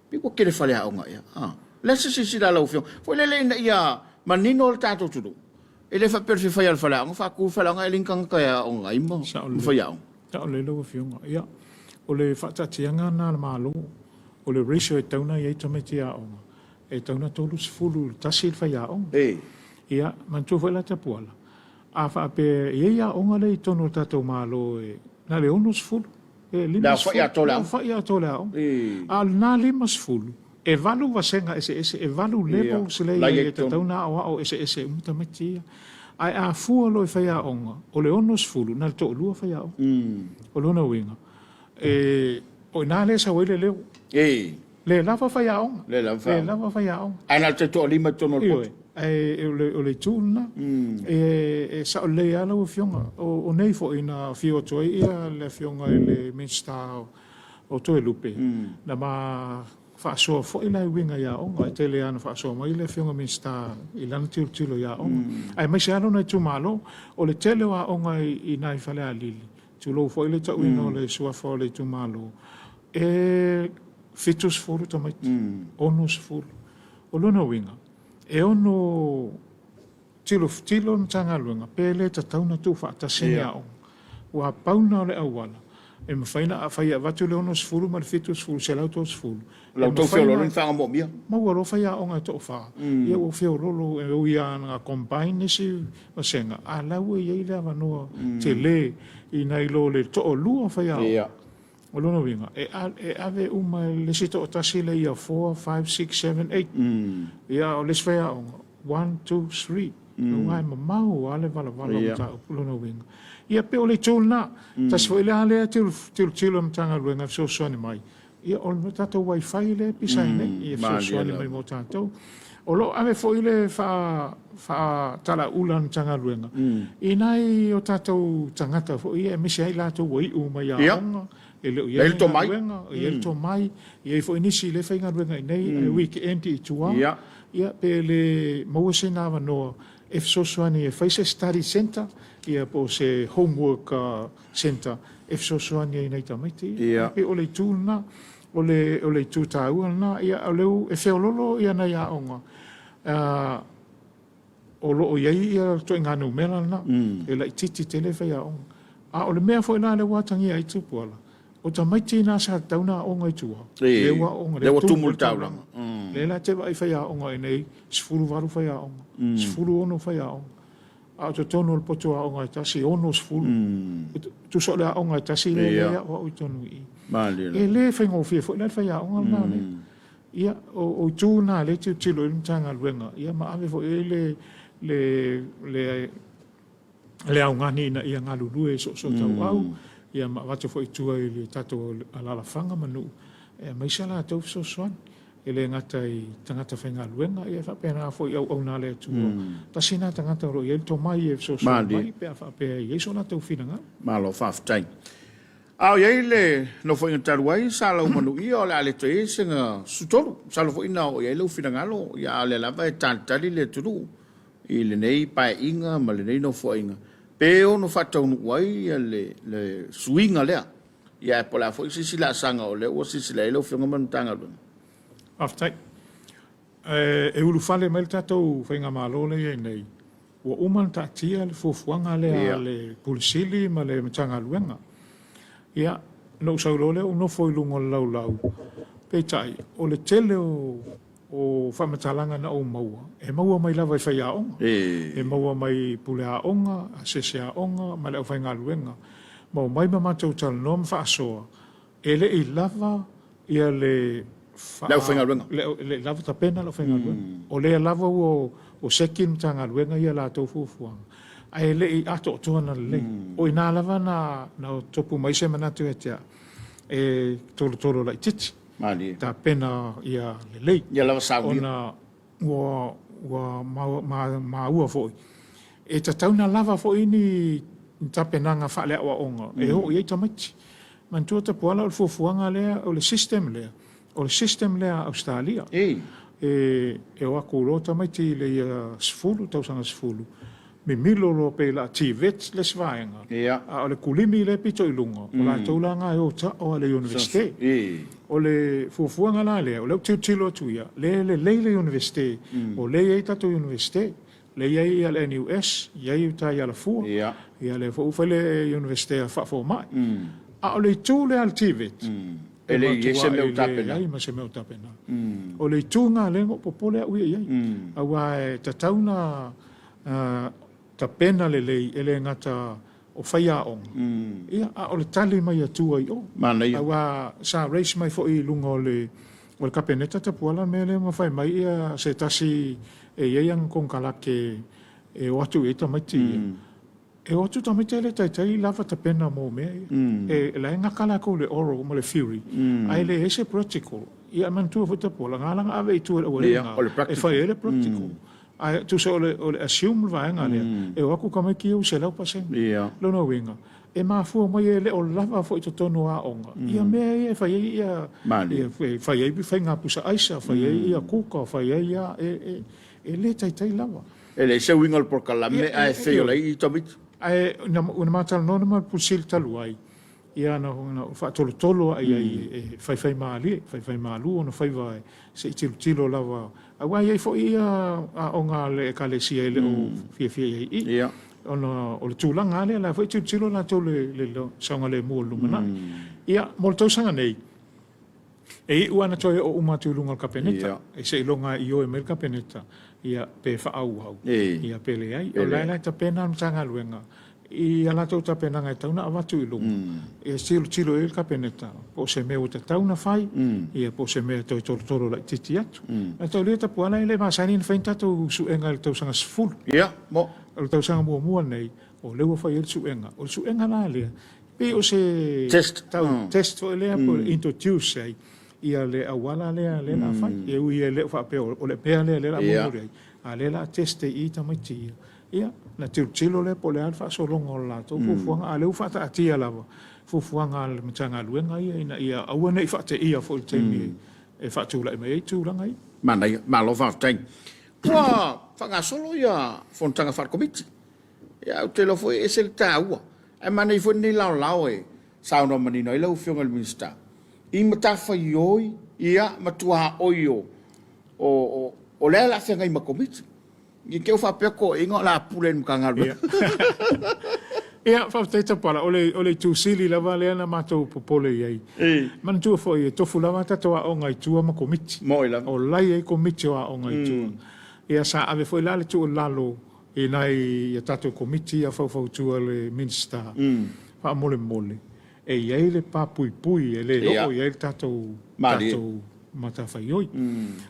pei ua tele faleaoga ea. A, o le a se silasila a lau Afioga, foi lele ina ia manino le tatou atunuu, e le faapea o le fia fai lava o le faleaoga, faatu le faleaoga ae leai ni tagata e aoga ai ma faiaoga. Sao lelei lau Afioga. Ia, o le faataatiaga lena a le Malo, o le ratio e tatau ona i ai tamaiti aoga, e tatau ona 30 i le tasi le faiaoga. Ia, manatua foi la Tapuala, a faapea e i ai aoga lea i totonu o le tatou Malo e Na o le 60 pe Le aofai 50 atoa o le le aoga. aofai atoa o le aoga. A o lena 50, e valu vasega eseese, e valu levels lea La e i i ai ai e totonu. tatau ona aoao eseese uma tamaiti ia. Ae a fua loa i faiaoga, o le 60, na o le toalua faiaoga. O lona uiga, e, o i ina lea e sau ai le leo. Le lava faiaoga. Le lava Le faiaoga. lava faiaoga. Ae na o le taitoalima i totonu o le Ioe, poto. ae o le itu lena. E sao lelei lava lau Afioga. O nei foi na afio atu ai le Afioga i le Minisita o Toelupe, na ma faasoa foi la e uiga i aoga. E tele lava ina faasoa mai le Afioga Minisita i lana tilotilo i aoga, aemaise lava lona itumalo. O le tele o aoga i ina i Falealili, tulou foi le tauina o le suafa o le itumalo, e 70 tamaiti, 60. O lona uiga, e ono tilotilo le Matagaluega pe le tatau ona tuufaatasi ni aoga. Ua pau lena o le auala e mafai ona, afai e avatu le 60 ma le 70, 130, O la e outou mafai feoloolo ona ni faga moomia. maua loa faiaoga e toafa, ia ua feoloolo, e ui lava ina combine nisi vasega, a o la ua i ai le avanoa tele i nai lo le toalua o faiaoga. O lona uiga, e ave uma e le isi toatasi le year 4, 5, 6, 7, 8. Ia, a o le isi faiaoga, 1, 2, 3. Aua e mamao lava le valavala o mataupu lona uiga. Ia pei o le itu lena. Tasi foi la lea tilotilo a le Matagaluega e fesoasoani mai, ia o le tatou wifi lea e pisa ai nei, e fesoasoani mai mo tatou. O lo o ave foi le faatalaula a le Matagaluega i nai o tatou tagata foi ia, aemaise ai latou ua iu mai aoga, e le o i ai ni galuega, e i ai le tomai, e i ai foi nisi lea e faigaluega i inei ae weekend i tua, ia pe le maua sina avanoa e fesoasoani e fai se study centre ia po o se homework centre e fesoasoani ai i nai tamaiti ia. E pei o le itu lena. O le, o le itu taua lena, ia, o lea e feoloolo ia nai aoga, o lo o i ai ia ituaiga numera lena, e laitiiti tele faiaoga. A o le mea foi la lea ua atagia ai Tupuola, o tamaiti na sa tatau ona aoga i tua, lea ua aoga, lea ua tumu i le taulaga. Lea la te vaai faiaoga i nei, 18 faiaoga, 16 faiaoga. A o totonu o le poto aoga e tasi, e 60. Tusa o le aoga e tasi lea e aoao i totonu i i. E le faigofie foi la le faiaoga lena lea. Ia, o itu na lea e tilotilo i ai le Matagaluega, ia ma ave foi i ai le augani ina ia galulue soosootaua, ia ma avatu foi i tua i le tatou alaalafaga ma nuu e aumai se latou fesoasoani. E le gata i tagata faigaluega, ia e faapena foi i auauna a le Atua. Tasi lena tagata o lo o i ai le tomai e fesoasoani mai pe a faapea e i ai so latou finagalo. Malo faafetai. A o i ai le Nofoaiga talu ai, sa lau manuia o le a le toe i ai sega sutolu. Masalo foi na oo i ai lou finagalo, ia a o lea lava e talitali le atunuu i lenei Paeaiga ma lenei Nofoaiga pe ono faataunuu ai le suiga lea. Ia ae po o le a foi se isi laasaga o lea ua silasila i ai lau Afioga ma le Matagaluega? Faafetai. E ulufale mai le tatou faigamalo lea e i ai nei, ua uma ona taatia le fuafuaga lea a le Pule Sili ma le Matagaluega. Ia, ona ou sau loa lea ou nofo i luga o le laulau, peitai, o le tele o faamatalaga na ou maua, e maua mai lava i faiaoga, e maua mai i pule aoga, asiasi aoga ma le aufaigaluega. Ma omai ma matou talanoa ma faasoa, e le i lava ia le Le aufaigaluega. E le i lava tapena le aufaigaluega. O lea lava ua seki le Matagaluega ia latou fuafuaga, ae le i atoatoa ona lelei. O i ina lava na topu mai se manatu ia te au, e tolotolo laitiiti, tapena ia lelei. Ia lava saunia. Ona ua maua foi, e tatau ona lava foi ni tapenaga faale-aoaoga e oo i ai tamaiti. Manatua Tapuala o le fuafuaga lea, o le system lea, o le system lea a Ausetalia. E o atu loa tamaiti i le ia 10, tausaga 10, mimilo loa pei o le a TVET le isi vaega, a o le kulimi lea e pito i luga, o latou la na e o sao lava i le Iunivesite. O le fuafuaga la lea, o lea ou te tilotilo atu ia, lea e lelei le Iunivesite, o lea e i ai tatou Iunivesite, lea e i ai le NUS, e i ai uta i Alafua, ia lea foi ua fai le Iunivesite a Faafomai. A o le itu lea a le TVET, e le i ai se mea o tapena. E leai ma se mea o tapena. O le itu lena lea na ou popole au ia i ai, aua e tatau ona tapena lelei, e le gata o faiaoga, ia, a o le tali mai a tua i o. Manaia. Aua sa raise mai foi i luga o le o le Kapeneta Tapuala le mea lea ma fai mai ia se tasi e i ai ana konekarate e o atu i ai tamaiti ia. E o atu tamaiti ae le taitai lava tapena mo mea ia. E la e gata latou i le oral ma le theory ae leai se practical. Ia e manatua foi Tapuala, na ala ona ave i tua i le auala lena e fai ai le practical. Ae tusa o le assume le vaega lea, e o atu tamaiti ia ua 100%. Lona uiga, e mafua mai e le o lava foi i totonu o aoga ia mea ia e fai ai ia, e fai ai faiga pusa aisa, fai ai ia kuka, fai ai ia, e le taitai lava. E leai se uiga o le polokalame ae fail ai tamaiti. Ae ina ma talanoa ma le Pule Sili talu ai, ia na ou faatolotolo lava i ai e faifaimalie, faifaimalu ona faiva se i tilotilo lava, aua e i ai foi ia aoga a le Ekalesia e le o fiafia i ai i i, ona o le tulaga lava lea, o la foi e tilotilo latou i le saogalemu o le lumanai. Ia, mo le tausaga nei, E iu lava ina toe oo uma atu i luga o le Kapeneta, e seiloga e ioe mai le Kapeneta ia pe faaauau ia pe leai. O la e la e tapena le Matagaluega i a latou tapenaga e tatau ona avatu i luga, e tilotilo i ai le Kapeneta po o se mea ua tatau ona fai ia po o se mea e toe tolotolo laitiiti atu. Ae taulia Tapuala e le masani ona fai ni tatou suega i le tausaga 10. O le tausaga muamua lenei, o lea ua fai ai le suega. O le suega la lea, Pei o se test, tau test foi lea po o introduce ai ia le auala lea lea la fai. E ui e le o faapea o le mea lea lea la mulimuli ai, a lea la test i i tamaiti ia. Ia, na tilotilo lea po o le a le faasologa o le latou fuafuaga, a o lea ua faataatia lava fuafuaga a le Matagaluega ia ina ia aua ne i faateia foi i le taimi e faatulai mai ai tulaga ia. Manaia, malo faafetai. Ua faagasolo ia fonotaga faale-Komiti. Ia, ou te iloa foi e ese le taua. Ae manaia foi lenei laolao e saunoa manino ai lau Afioga i le Minisita i matafaioi ia ma tuaoi o, o, o, o lea o le a feagai ma Komiti. I te i ua faapea toeaiina o le a pule i le Matagaluega. Ia, faafetai Tapuala. O le, o le itu sili lava lea na matou popole i ai. Manatua foi, e tofu lava tatou aoga i tua ma Komiti. Moi lava. O la e i ai Komiti o aoga i tua. Ia, sa ave foi la le tuualalo i nai a tatou Komiti ia faufautua le Minisita, faamolemole, e i ai le pa puipui e le oo i ai le tatou tatou matafaioi.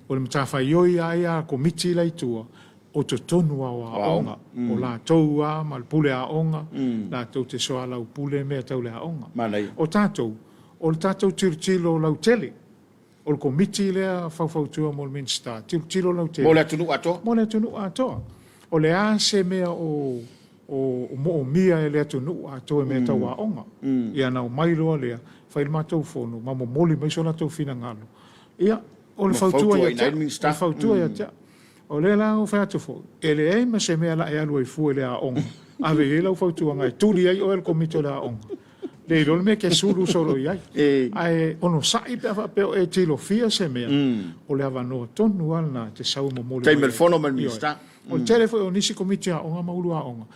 O le matafaioi lava ia a Komiti la i tua, o totonu lava o aoga, o latou lava ma le pule aoga, latou te soalaupule mea tau le aoga. O tatou, o le tatou tilotilo lautele. O le Komiti lea faufautua mo le Minisita, tilotilo lautele. Mo le atunuu atoa. Mo le atunuu atoa. O le a se mea o, o moomia e le atunuu atoa i mea tau aoga. Ia ona omai loa lea, fai le matou fono ma momoli mai so latou finagalo. Ia, o le fautua ia te au. O le fautua ia te au. O lea la ua fai atu foi, e leai ma se mea la e alu ai fua i le aoga, ave i ai lau fautuaga e tuli ai oe e le Komiti o le Aoga. Le iloa le mea e te sulu solo i ai. Ae onosai pe a faapea o e tilofia se mea, o le avanoa tonu lava lena e te sau e momoli mai ai. Taimi o le fono ma le Minisita. O le tele foi o nisi Komiti Aoga ma Ulu Aoga,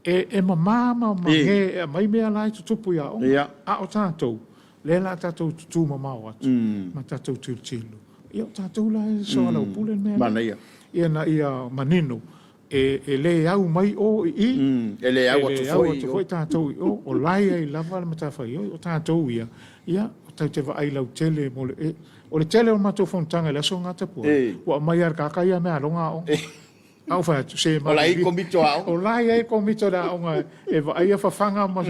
e mama ma mage e aumai mea la e tutupu i aoga. A o tatou, lea la a tatou tutu mamao atu ma tatou tilotilo. Ia o tatou la e soalaupule le mea lea. Manaia. Ina ia manino, e le au mai o i i, e le au atu foi, atu foi tatou i o, o la e i ai lava le matafaioi, o tatou ia, ia, tatou te vaai lautele mo le, e, o le tele o le matou fonotaga i le aso Gatapua, ua aumai lava e le tagata ia meaaloga aoga. A ou fai atu, se O la e i ai Komiti o Aoga. O la e i ai Komiti o le Aoga e vaaia fafaga ma,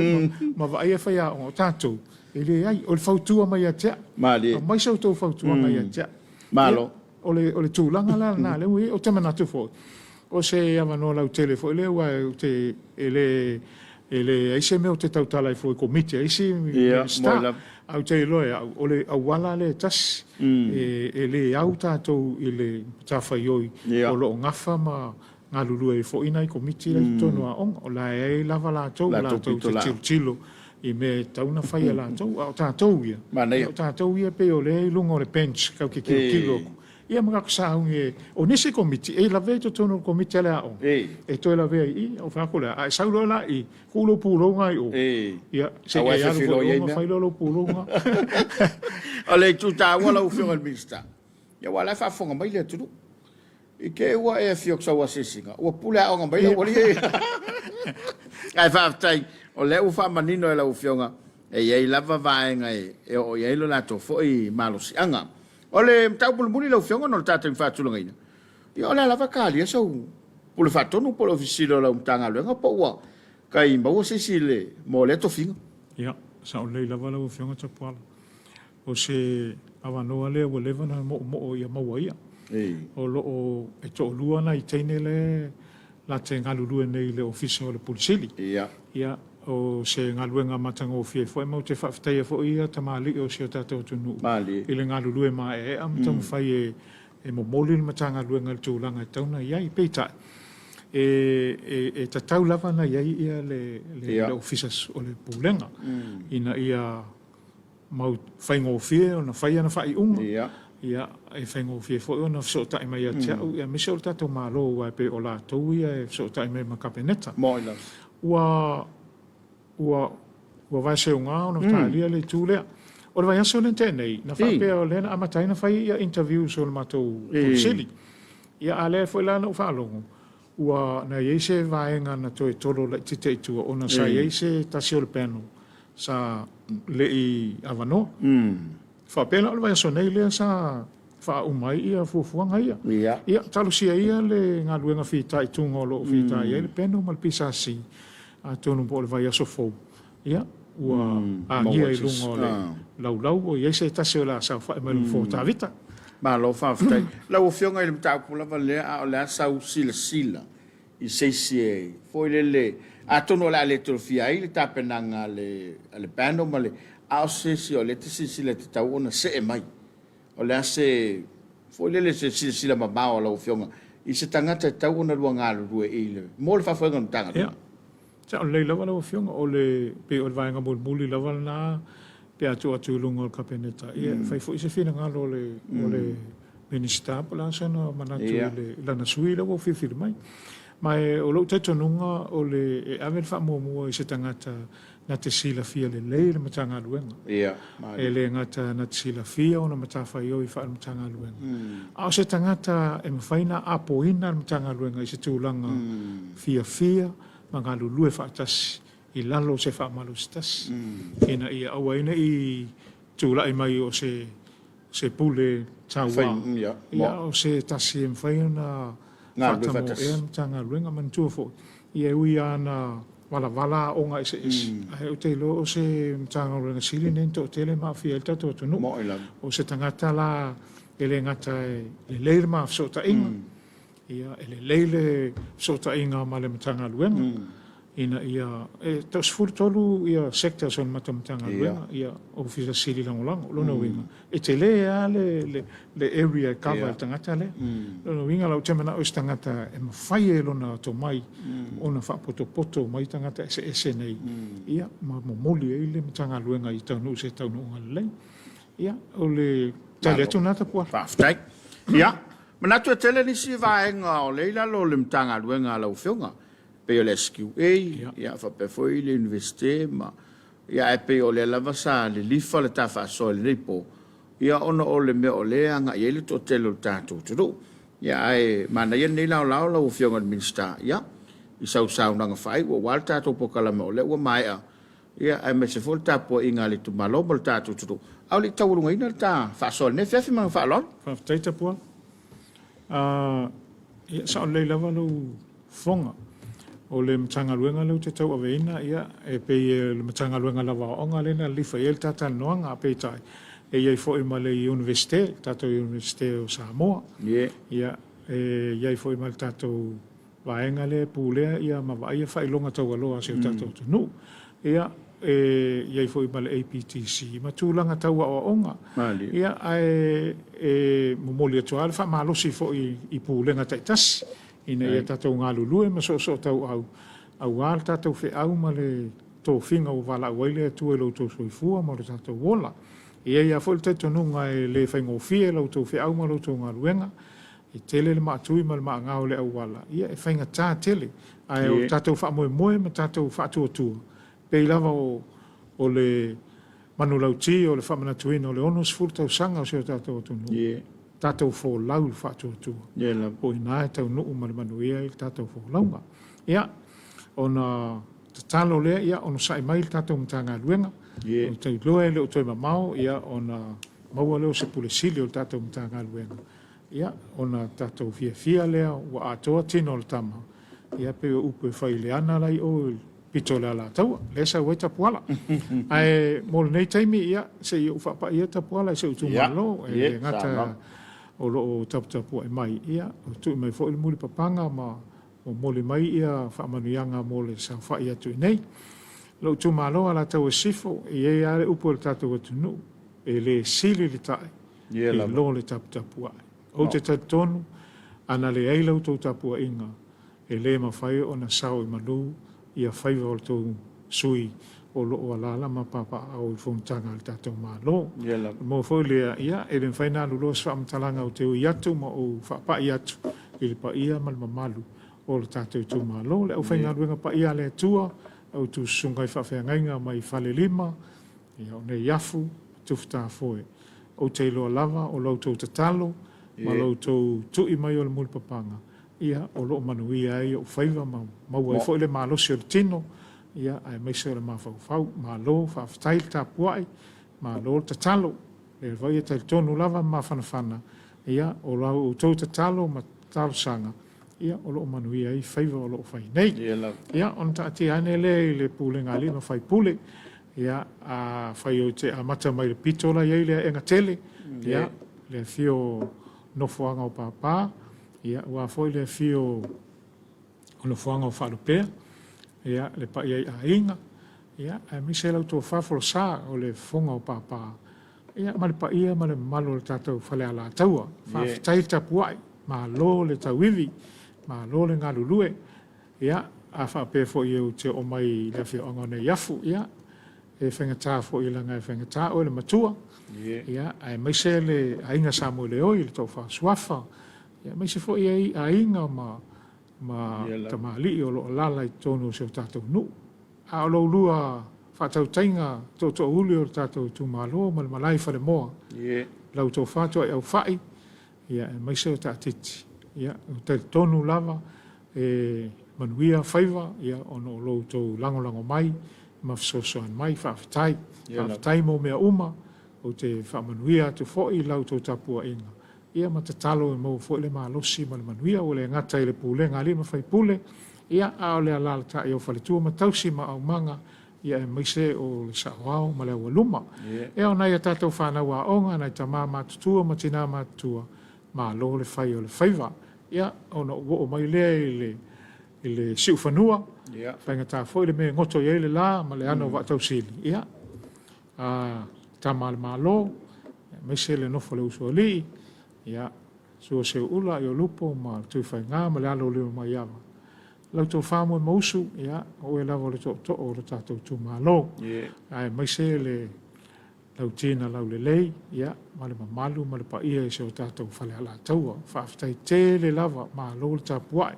ma vaaia faiaoga. O tatou, e leai. O le fautua mai ia te au. Malie. Aumai sa outou fautuaga ia te au. Malo. Ia, o le, o le tulaga la lena lea ua i ai. Ou te manatu foi, o se avanoa lautele foi lea aua ou te, e le, e leai se mea ou te tautala ai fua i Komiti a isi Minisita. Ae ou te iloa e au, o le auala lea e tasi, e le au tatou i le matafaioi o lo o gafa ma galulue ai foi nai Komiti la i totonu o aoga. O la e ai lava latou, latou te tilotilo i mea e tatau ona fai e latou. A o tatou ia, o tatou ia pei o lea e i luga o le bench tatou te tilotilo atu. Ia ma tatou sauni e, o nisi Komiti e lavea i totonu o le Komiti a le aoga, e toe lavea i i, ona fai atu lea, a e sau loa la i i, tuu lou pulou lena i o, ia, se i e alu foi i o ona fai lea o lou pulou lena. O le itu taua lau Afioga i le Minisita, ia aua o la e faafofoga mai le atunuu. I te i ua e afio atu sau asiasiga, ua pule aoga mai lau alii. Ae faafetai. O lea ua faamanino e lau Afioga, e i ai lava vaega e oo i ai lo latou foi malosiaga. O le mataupu mulimuli lau Afioga ona o le ta taimi faatulagaina, ia o le a lava e talia sau Pule Faatonu po o le Ofisa Sili o lau Matagaluega po ua tai maua se isi mo lea tofiga? Ia, sao lelei lava lau Afioga Tapuala. O se avanoa lea ua leva ona moomoo ia maua ia. O lo o e toalua nai teine lea la te galulue nei i le Ofisa o le Pule Sili. Ia, o se galuega matagofie foi ma ou te faafetaia foi ia tamalii o si o tatou atunuu i le galulue maeaea ma taumafai e e momoli le Matagaluega i le tulaga e tatau ona i ai. Peitai, e tatau lava ona i ai le Ofisa o le Pulega ina ia mau faigofie ona fai ana faaiuga, e faigofie foi ona fesootai mai ia te au, aemaise o le tatou Malo aua e pei o latou ia e fesootai mai ma le Kapeneta. Ua Ua ua vaeseuga ona talia le itu lea. O le vaiaso lea na tea nei, na faapea o lea na amata ai ona fai ia interviews o le matou Pule Sili. Ia a lea foi la na ou faalogo, ua na i ai se vaega na toe tolo laitiiti ai i tua ona sa i ai se tasi o le panel sa le i avanoa. Faapea la o le vaiaso nei lea sa faauma ai ia fuafuaga ia. Ia, talosia ia le galuega fitaituga o lo o fita i ai le panel ma le PSC, atonu po o le vaiaso fou, ia, ua agia i luga o le laulau ua i ai se tasi o le a saofai mai i le nofoa o Tavita. Malo faafetai. Lau Afioga i le mataupu lava lea, a o le a sau silasila i se isi e foi lele, atonu o le a le tolofia ai le tapenaga a le panel ma le, a o se isi o lea e te silasila e tatau ona see mai. O le a se foi lele se silasila mamao a lau Afioga i se tagata e tatau ona lua galulue i le mo le faafoega o le Matagaluega? Ia, sao lelei lava lau Afioga, o le pei o le vaega mulimuli lava lena pe a tuu atu i luga o le Kapeneta, ia e fai foi se finagalo o le o le Minisita po o le a sona manatu i lana sui lea ua filifili mai. Ma o lou talitonuga o le e ave le faamuamua i se tagata na te silafia lelei le Matagaluega. E le gata na te silafia ona matafaioi faale-Matagaluega, a o se tagata e mafai ona apoina le Matagaluega i se tulaga fiafia ma galulue faatasi i lalo o se faamalosi tasi, ina ia aua ai ne i tulai mai o se se pule taua, ia, o se tasi e mafai ona faatamoea le Matagaluega. Manatua foi, ia e ui lava ina valavala aoga eseese, ae ou te iloa o se Matagaluega sili lenei ona toatele ma aafia ai le tatou atunuu. O se tagata la e le gata e lelei le ma fesootaiga, ia, e lelei le fesootaiga ma le Matagaluega, ina ia, e toa-13 ia sectors o le matou Matagaluega, ia, Ofisa Sili Lagolago. O lona uiga, e tele lava le le area e cover e le tagata lea. O lona uiga la, ou te manao i se tagata e mafai e lona tomai ona faapotopoto mai tagata eseese nei, ia, ma momoli ai le Matagaluega i taunuu i se taunuuga lelei. Ia, o le tali atu lena Tapuala. Faafetai. Ia, manatu e tele nisi vaega o lea i lalo o le Matagaluega a lau Afioga, pei o le SQA, ia, faapea foi le Iunivesite ma, ia, ae pei o lea lava sa lilifa le ta faasoa i lenei po, ia, ona o le mea o lea e agai i ai le toatele o le tatou atunuu. Ia, ae manaia lenei laolao lau Afioga i le Minisita, ia, i sau saunoaga faaiu aua le tatou polokalame o lea ua maea, ia, aemaise foi le tapuaiga a le itumalo ma le tatou atunuu, a o le i taualugaina le ta faasoa i lenei afiafi ma le faaaloalo. Faafetai Tapuala. Ia, sao lelei lava lou fofoga. O le Matagaluega lea ou te tauaveina, ia, e pei o le Matagaluega lava o Aoga lea na lilifa i ai le ta talanoaga, peitai, e i ai foi ma le Iunivesite, le tatou Iunivesite o Samoa. Ia, e i ai foi ma le tatou vaega lea e pulea ia ma vaaia faailoga taualoa a si o tatou atunuu. Ia, e i ai foi ma le APTC ma tulaga tau aoaoga. Ia, ae e momoli atu lava le faamalosi foi i Pulega taitasi ina ia tatou galulue ma soosootauau aua le tatou feau ma le tofiga ua valaau ai le Atua i lo outou soifua ma lo tatou ola. E i ai lava foi le talitonuga e le faigofie la outou feau ma la outou galuega, e tele le maatui ma le maagao o le auala, ia e faigata tele. Ae o le tatou faamoemoe ma tatou faatuatua, pei lava o le manulauti o le faamanatuina o le 60 tausaga o si o tatou atunuu, tatou folau i le faatuatua, o i ina e taunuu ma le manuia ai le tatou folauga. Ia, ona. tatalo lea, ia onosai mai le tatou Matagaluega. Ou te iloa e le o toe mamao ia ona maua lea o se Pule Sili o le tatou Matagaluega, ia ona tatou fiafia lea ua atoa tino o le tama, ia pei o upu e fai i le ana la i o i le pito o le Alataua, lea e sau ai Tapuala. Ae mo lenei taimi, ia se i ou faapai ia Tapuala i si ou itumalo, e le gata o lo o taputapuai mai, ia ua tui mai foi le mulipapaga ma momoli mai ia faamanuiaga mo le saofai atu i inei. Lou itumalo Alataua i Sisifo, e i ai lava le upu a le tatou atunuu, e le sili le ta'i i lo le taputapuai. Ou te talitonu, a na leai la outou tapuaiga, e le mafai ona sao i manu ia faiva o le tou sui o lo o alaala ma papaaao i fonotaga a le tatou Malo. Mo foi lea, ia, e le mafai ona aluloa se faamatalaga ou te ui atu ma ou faapai atu i le paia ma le mamalu o le tatou itumalo. Le aufaigaluega paia a le Atua, a outou susuga i faafeagaiga mai Falelima, ia, o Neiafu, Tufutafoe. Ou te iloa lava o la outou tatalo ma la outou tui mai o le mulipapaga, ia, o lo o manuia ai ou faiva ma maua ai foi le malosi o le tino, ia, aemaise o le mafaufau. Malo faafetai le tapuai, malo le tatalo. Lea lava ia talitonu lava ma mafanafana, ia, o la outou tatalo ma talosaga, ia, o lo o manuia ai faiva o lo o fai nei. Ia, ona taatia ane lea i le pulega a alii ma faipule, ia, afai ou te amata mai i le pito la e i ai le aega tele, ia, le afio o Nofoaga o Papa, ia, aua foi le afio o Nofoaga o Faalupea, ia, le paia i aiga, ia, aemaise lau tofa Folasa o le Fofoga o Papa, ia, ma le paia ma le mamalu o le tatou Fale Alataua. Faafetai le tapuai, malo le tauivi, malo le galulue. Ia, a faapea foi ou te oo mai i le afioaga o Neiafu, ia, e faigata foi leaga e faigata oe le matua, ia, aemaise le aiga Samoeleoi, le Toafa o Suafa, ia, aemaise foi ai aiga ma ma tamalii o lo o alaala i totonu o si o tatou nuu. A o lo oulua faatautaiga tootoouli o le tatou itumalo ma le malae i Falemoa, lau tofa Tuaiaufai, ia, aemaise o Taatiti, ia, ou te talitonu lava e manuia faiva, ia, ona o lo outou lagolago mai ma fesoasoani mai. Faafetai. Faafetai mo mea uma. Ou te faamanuia atu foi i la outou tapuaiga, ia, ma tatalo e maua foi le malosi ma le manuia, ua le gata i le pulega a alii ma faipule, ia, a o le alaalatai o faletua ma tausi ma aumaga, ia, aemaise o le saoao ma le aualuma. Ia, o nai a tatou fanau aoga, nai tama matutua ma tina matutua, malo le fai o le faiva. Ia, ona ou oo mai lea i le, i le siufanua, faigata foi le mea e goto i ai le la ma le ana o Vaatausili, ia, a tama a le Malo, aemaise le nofo a le Usoalii, ia, Sua Seuula, Iolupo ma le Tuifaiga ma le alo o Lilomaiava. Lau tofa Moemausu, ia, o oe lava o le tootoo o le tatou itumalo. Aemaise le Lautina Laulelei, ia, ma le mamalu ma le paia i si o tatou fale Alataua. Faafetai tele lava, malo le tapuai.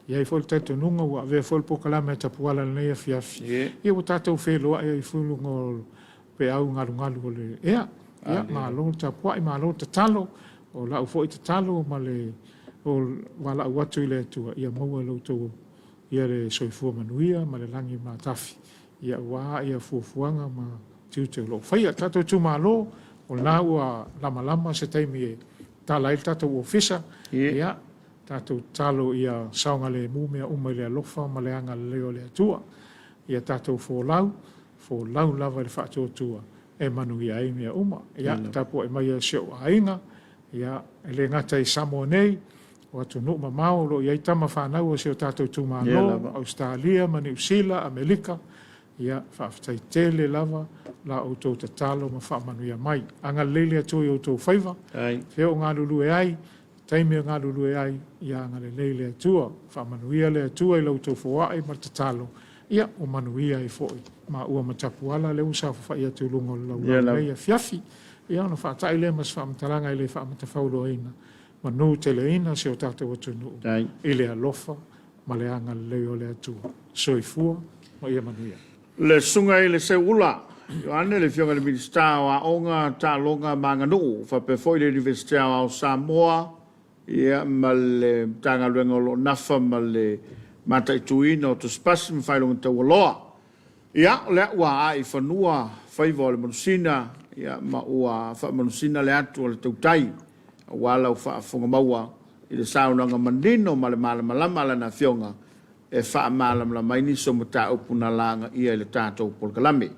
E i ai foi le talitonuga ua avea foi le polokalame a Tapuala i lenei afiafi, ia ua tatou feiloai ai foi i luga o peau galugalu o le ea. Ia, malo le tapuai, malo le tatalo. O lau foi tatalo ma le valaau atu i le Atua, ia maua e lo outou ia le soifua manuia ma le lagi matafi, ia aua ia fuafuaga ma tiute o lo o faia. Tatou itumalo, o lena ua lamalama se taimi e tala ai le tatou ofisa, ia, tatou tatalo ia saogalemu mea uma i le alofa ma le agalelei o le Atua. Ia tatou folau, folau lava i le faatuatua e manuia ai mea uma. Ia, tapuai maia si ou aiga, ia, e le gata i Samoa nei, o atunuu mamao o lo o i ai tama fanau o si o tatou itumalo, Ausetalia ma Niu Sila, Amerika, ia, faafetai tele lava la outou tatalo ma faamanuia mai. Agalelei le Atua i outou faiva, fea o galulue ai, taimi e galulue ai, ia agalelei le Atua. Faamanuia le Atua i la outou foai ma le tatalo, ia ua manuia ai foi maua ma Tapuala lea ua saofafai atu i luga o le laulau i lenei afiafi. Ia ona faatai lea ma se faamatalaga e le faamatafauloaina, manuteleina si o tatou atunuu i le alofa ma le agalelei o le Atua. Soifua ma ia manuia. Le Susuga i le Seuula Ioane, le Afioga i le Minisita o Aoga, Taaloga ma Aganuu, faapea foi le Iunivesite Aoao o Samoa, ia, ma le Matagaluega o lo o nafa ma le mataituina o tusipasi ma faailoga taualoa. Ia, o lea ua ae i fanua faiva o le manusina, ia, ma ua faamanusina le atu a le tautai, aua lau faafofoga maua i le saunoaga manino ma le malamalama a Lana Afioga e faamalamalama ai nisi o mataupu na lagaia i le tatou polokalame.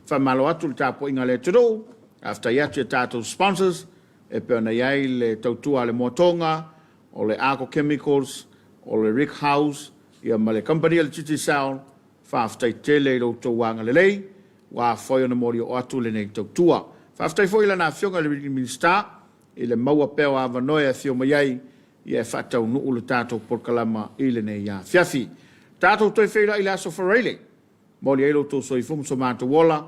Faamalo atu i le tapuaiga a le atunuu, faafetai atu i a tatou sponsors e pei ona i ai le tautua a le Moatoga, o le Arco Chemicals, o le Rick House, ia ma le kamupani a le Digicel. Faafetai tele i lo outou agalelei ua afai ona molioo atu lenei tautua. Faafetai foi i Lana Afioga i le Minisita i le maua pea o avanoa e afio mai ai ia e faataunuu le tatou polokalama i lenei afiafi. Tatou toe feiloai i le Aso Faraile. Momoli ai lo outou soifua ma so matou ola,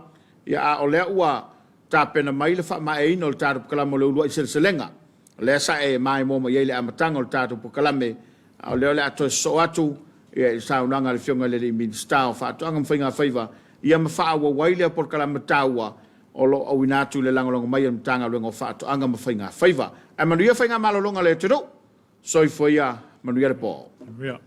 ia a o lea ua tapena mai le faamaeaina o le tatou polokalame o le uluai seleselega. O lea sa e maimoa mai ai i le amataga o le tatou polokalame, a o lea o le a toe sosoo atu ia i le saunoaga a le Afioga i le alii Minisita o Faatoaga ma Faiga Faiva, ia ma faaauau ai lea polokalame taua o lo o auina atu i le lagolago mai a le Matagaluega o Faatoaga ma Faiga Faiva. Ae manuia faiga malologa a le atunuu. Soifua ia, manuia le po. Manuia.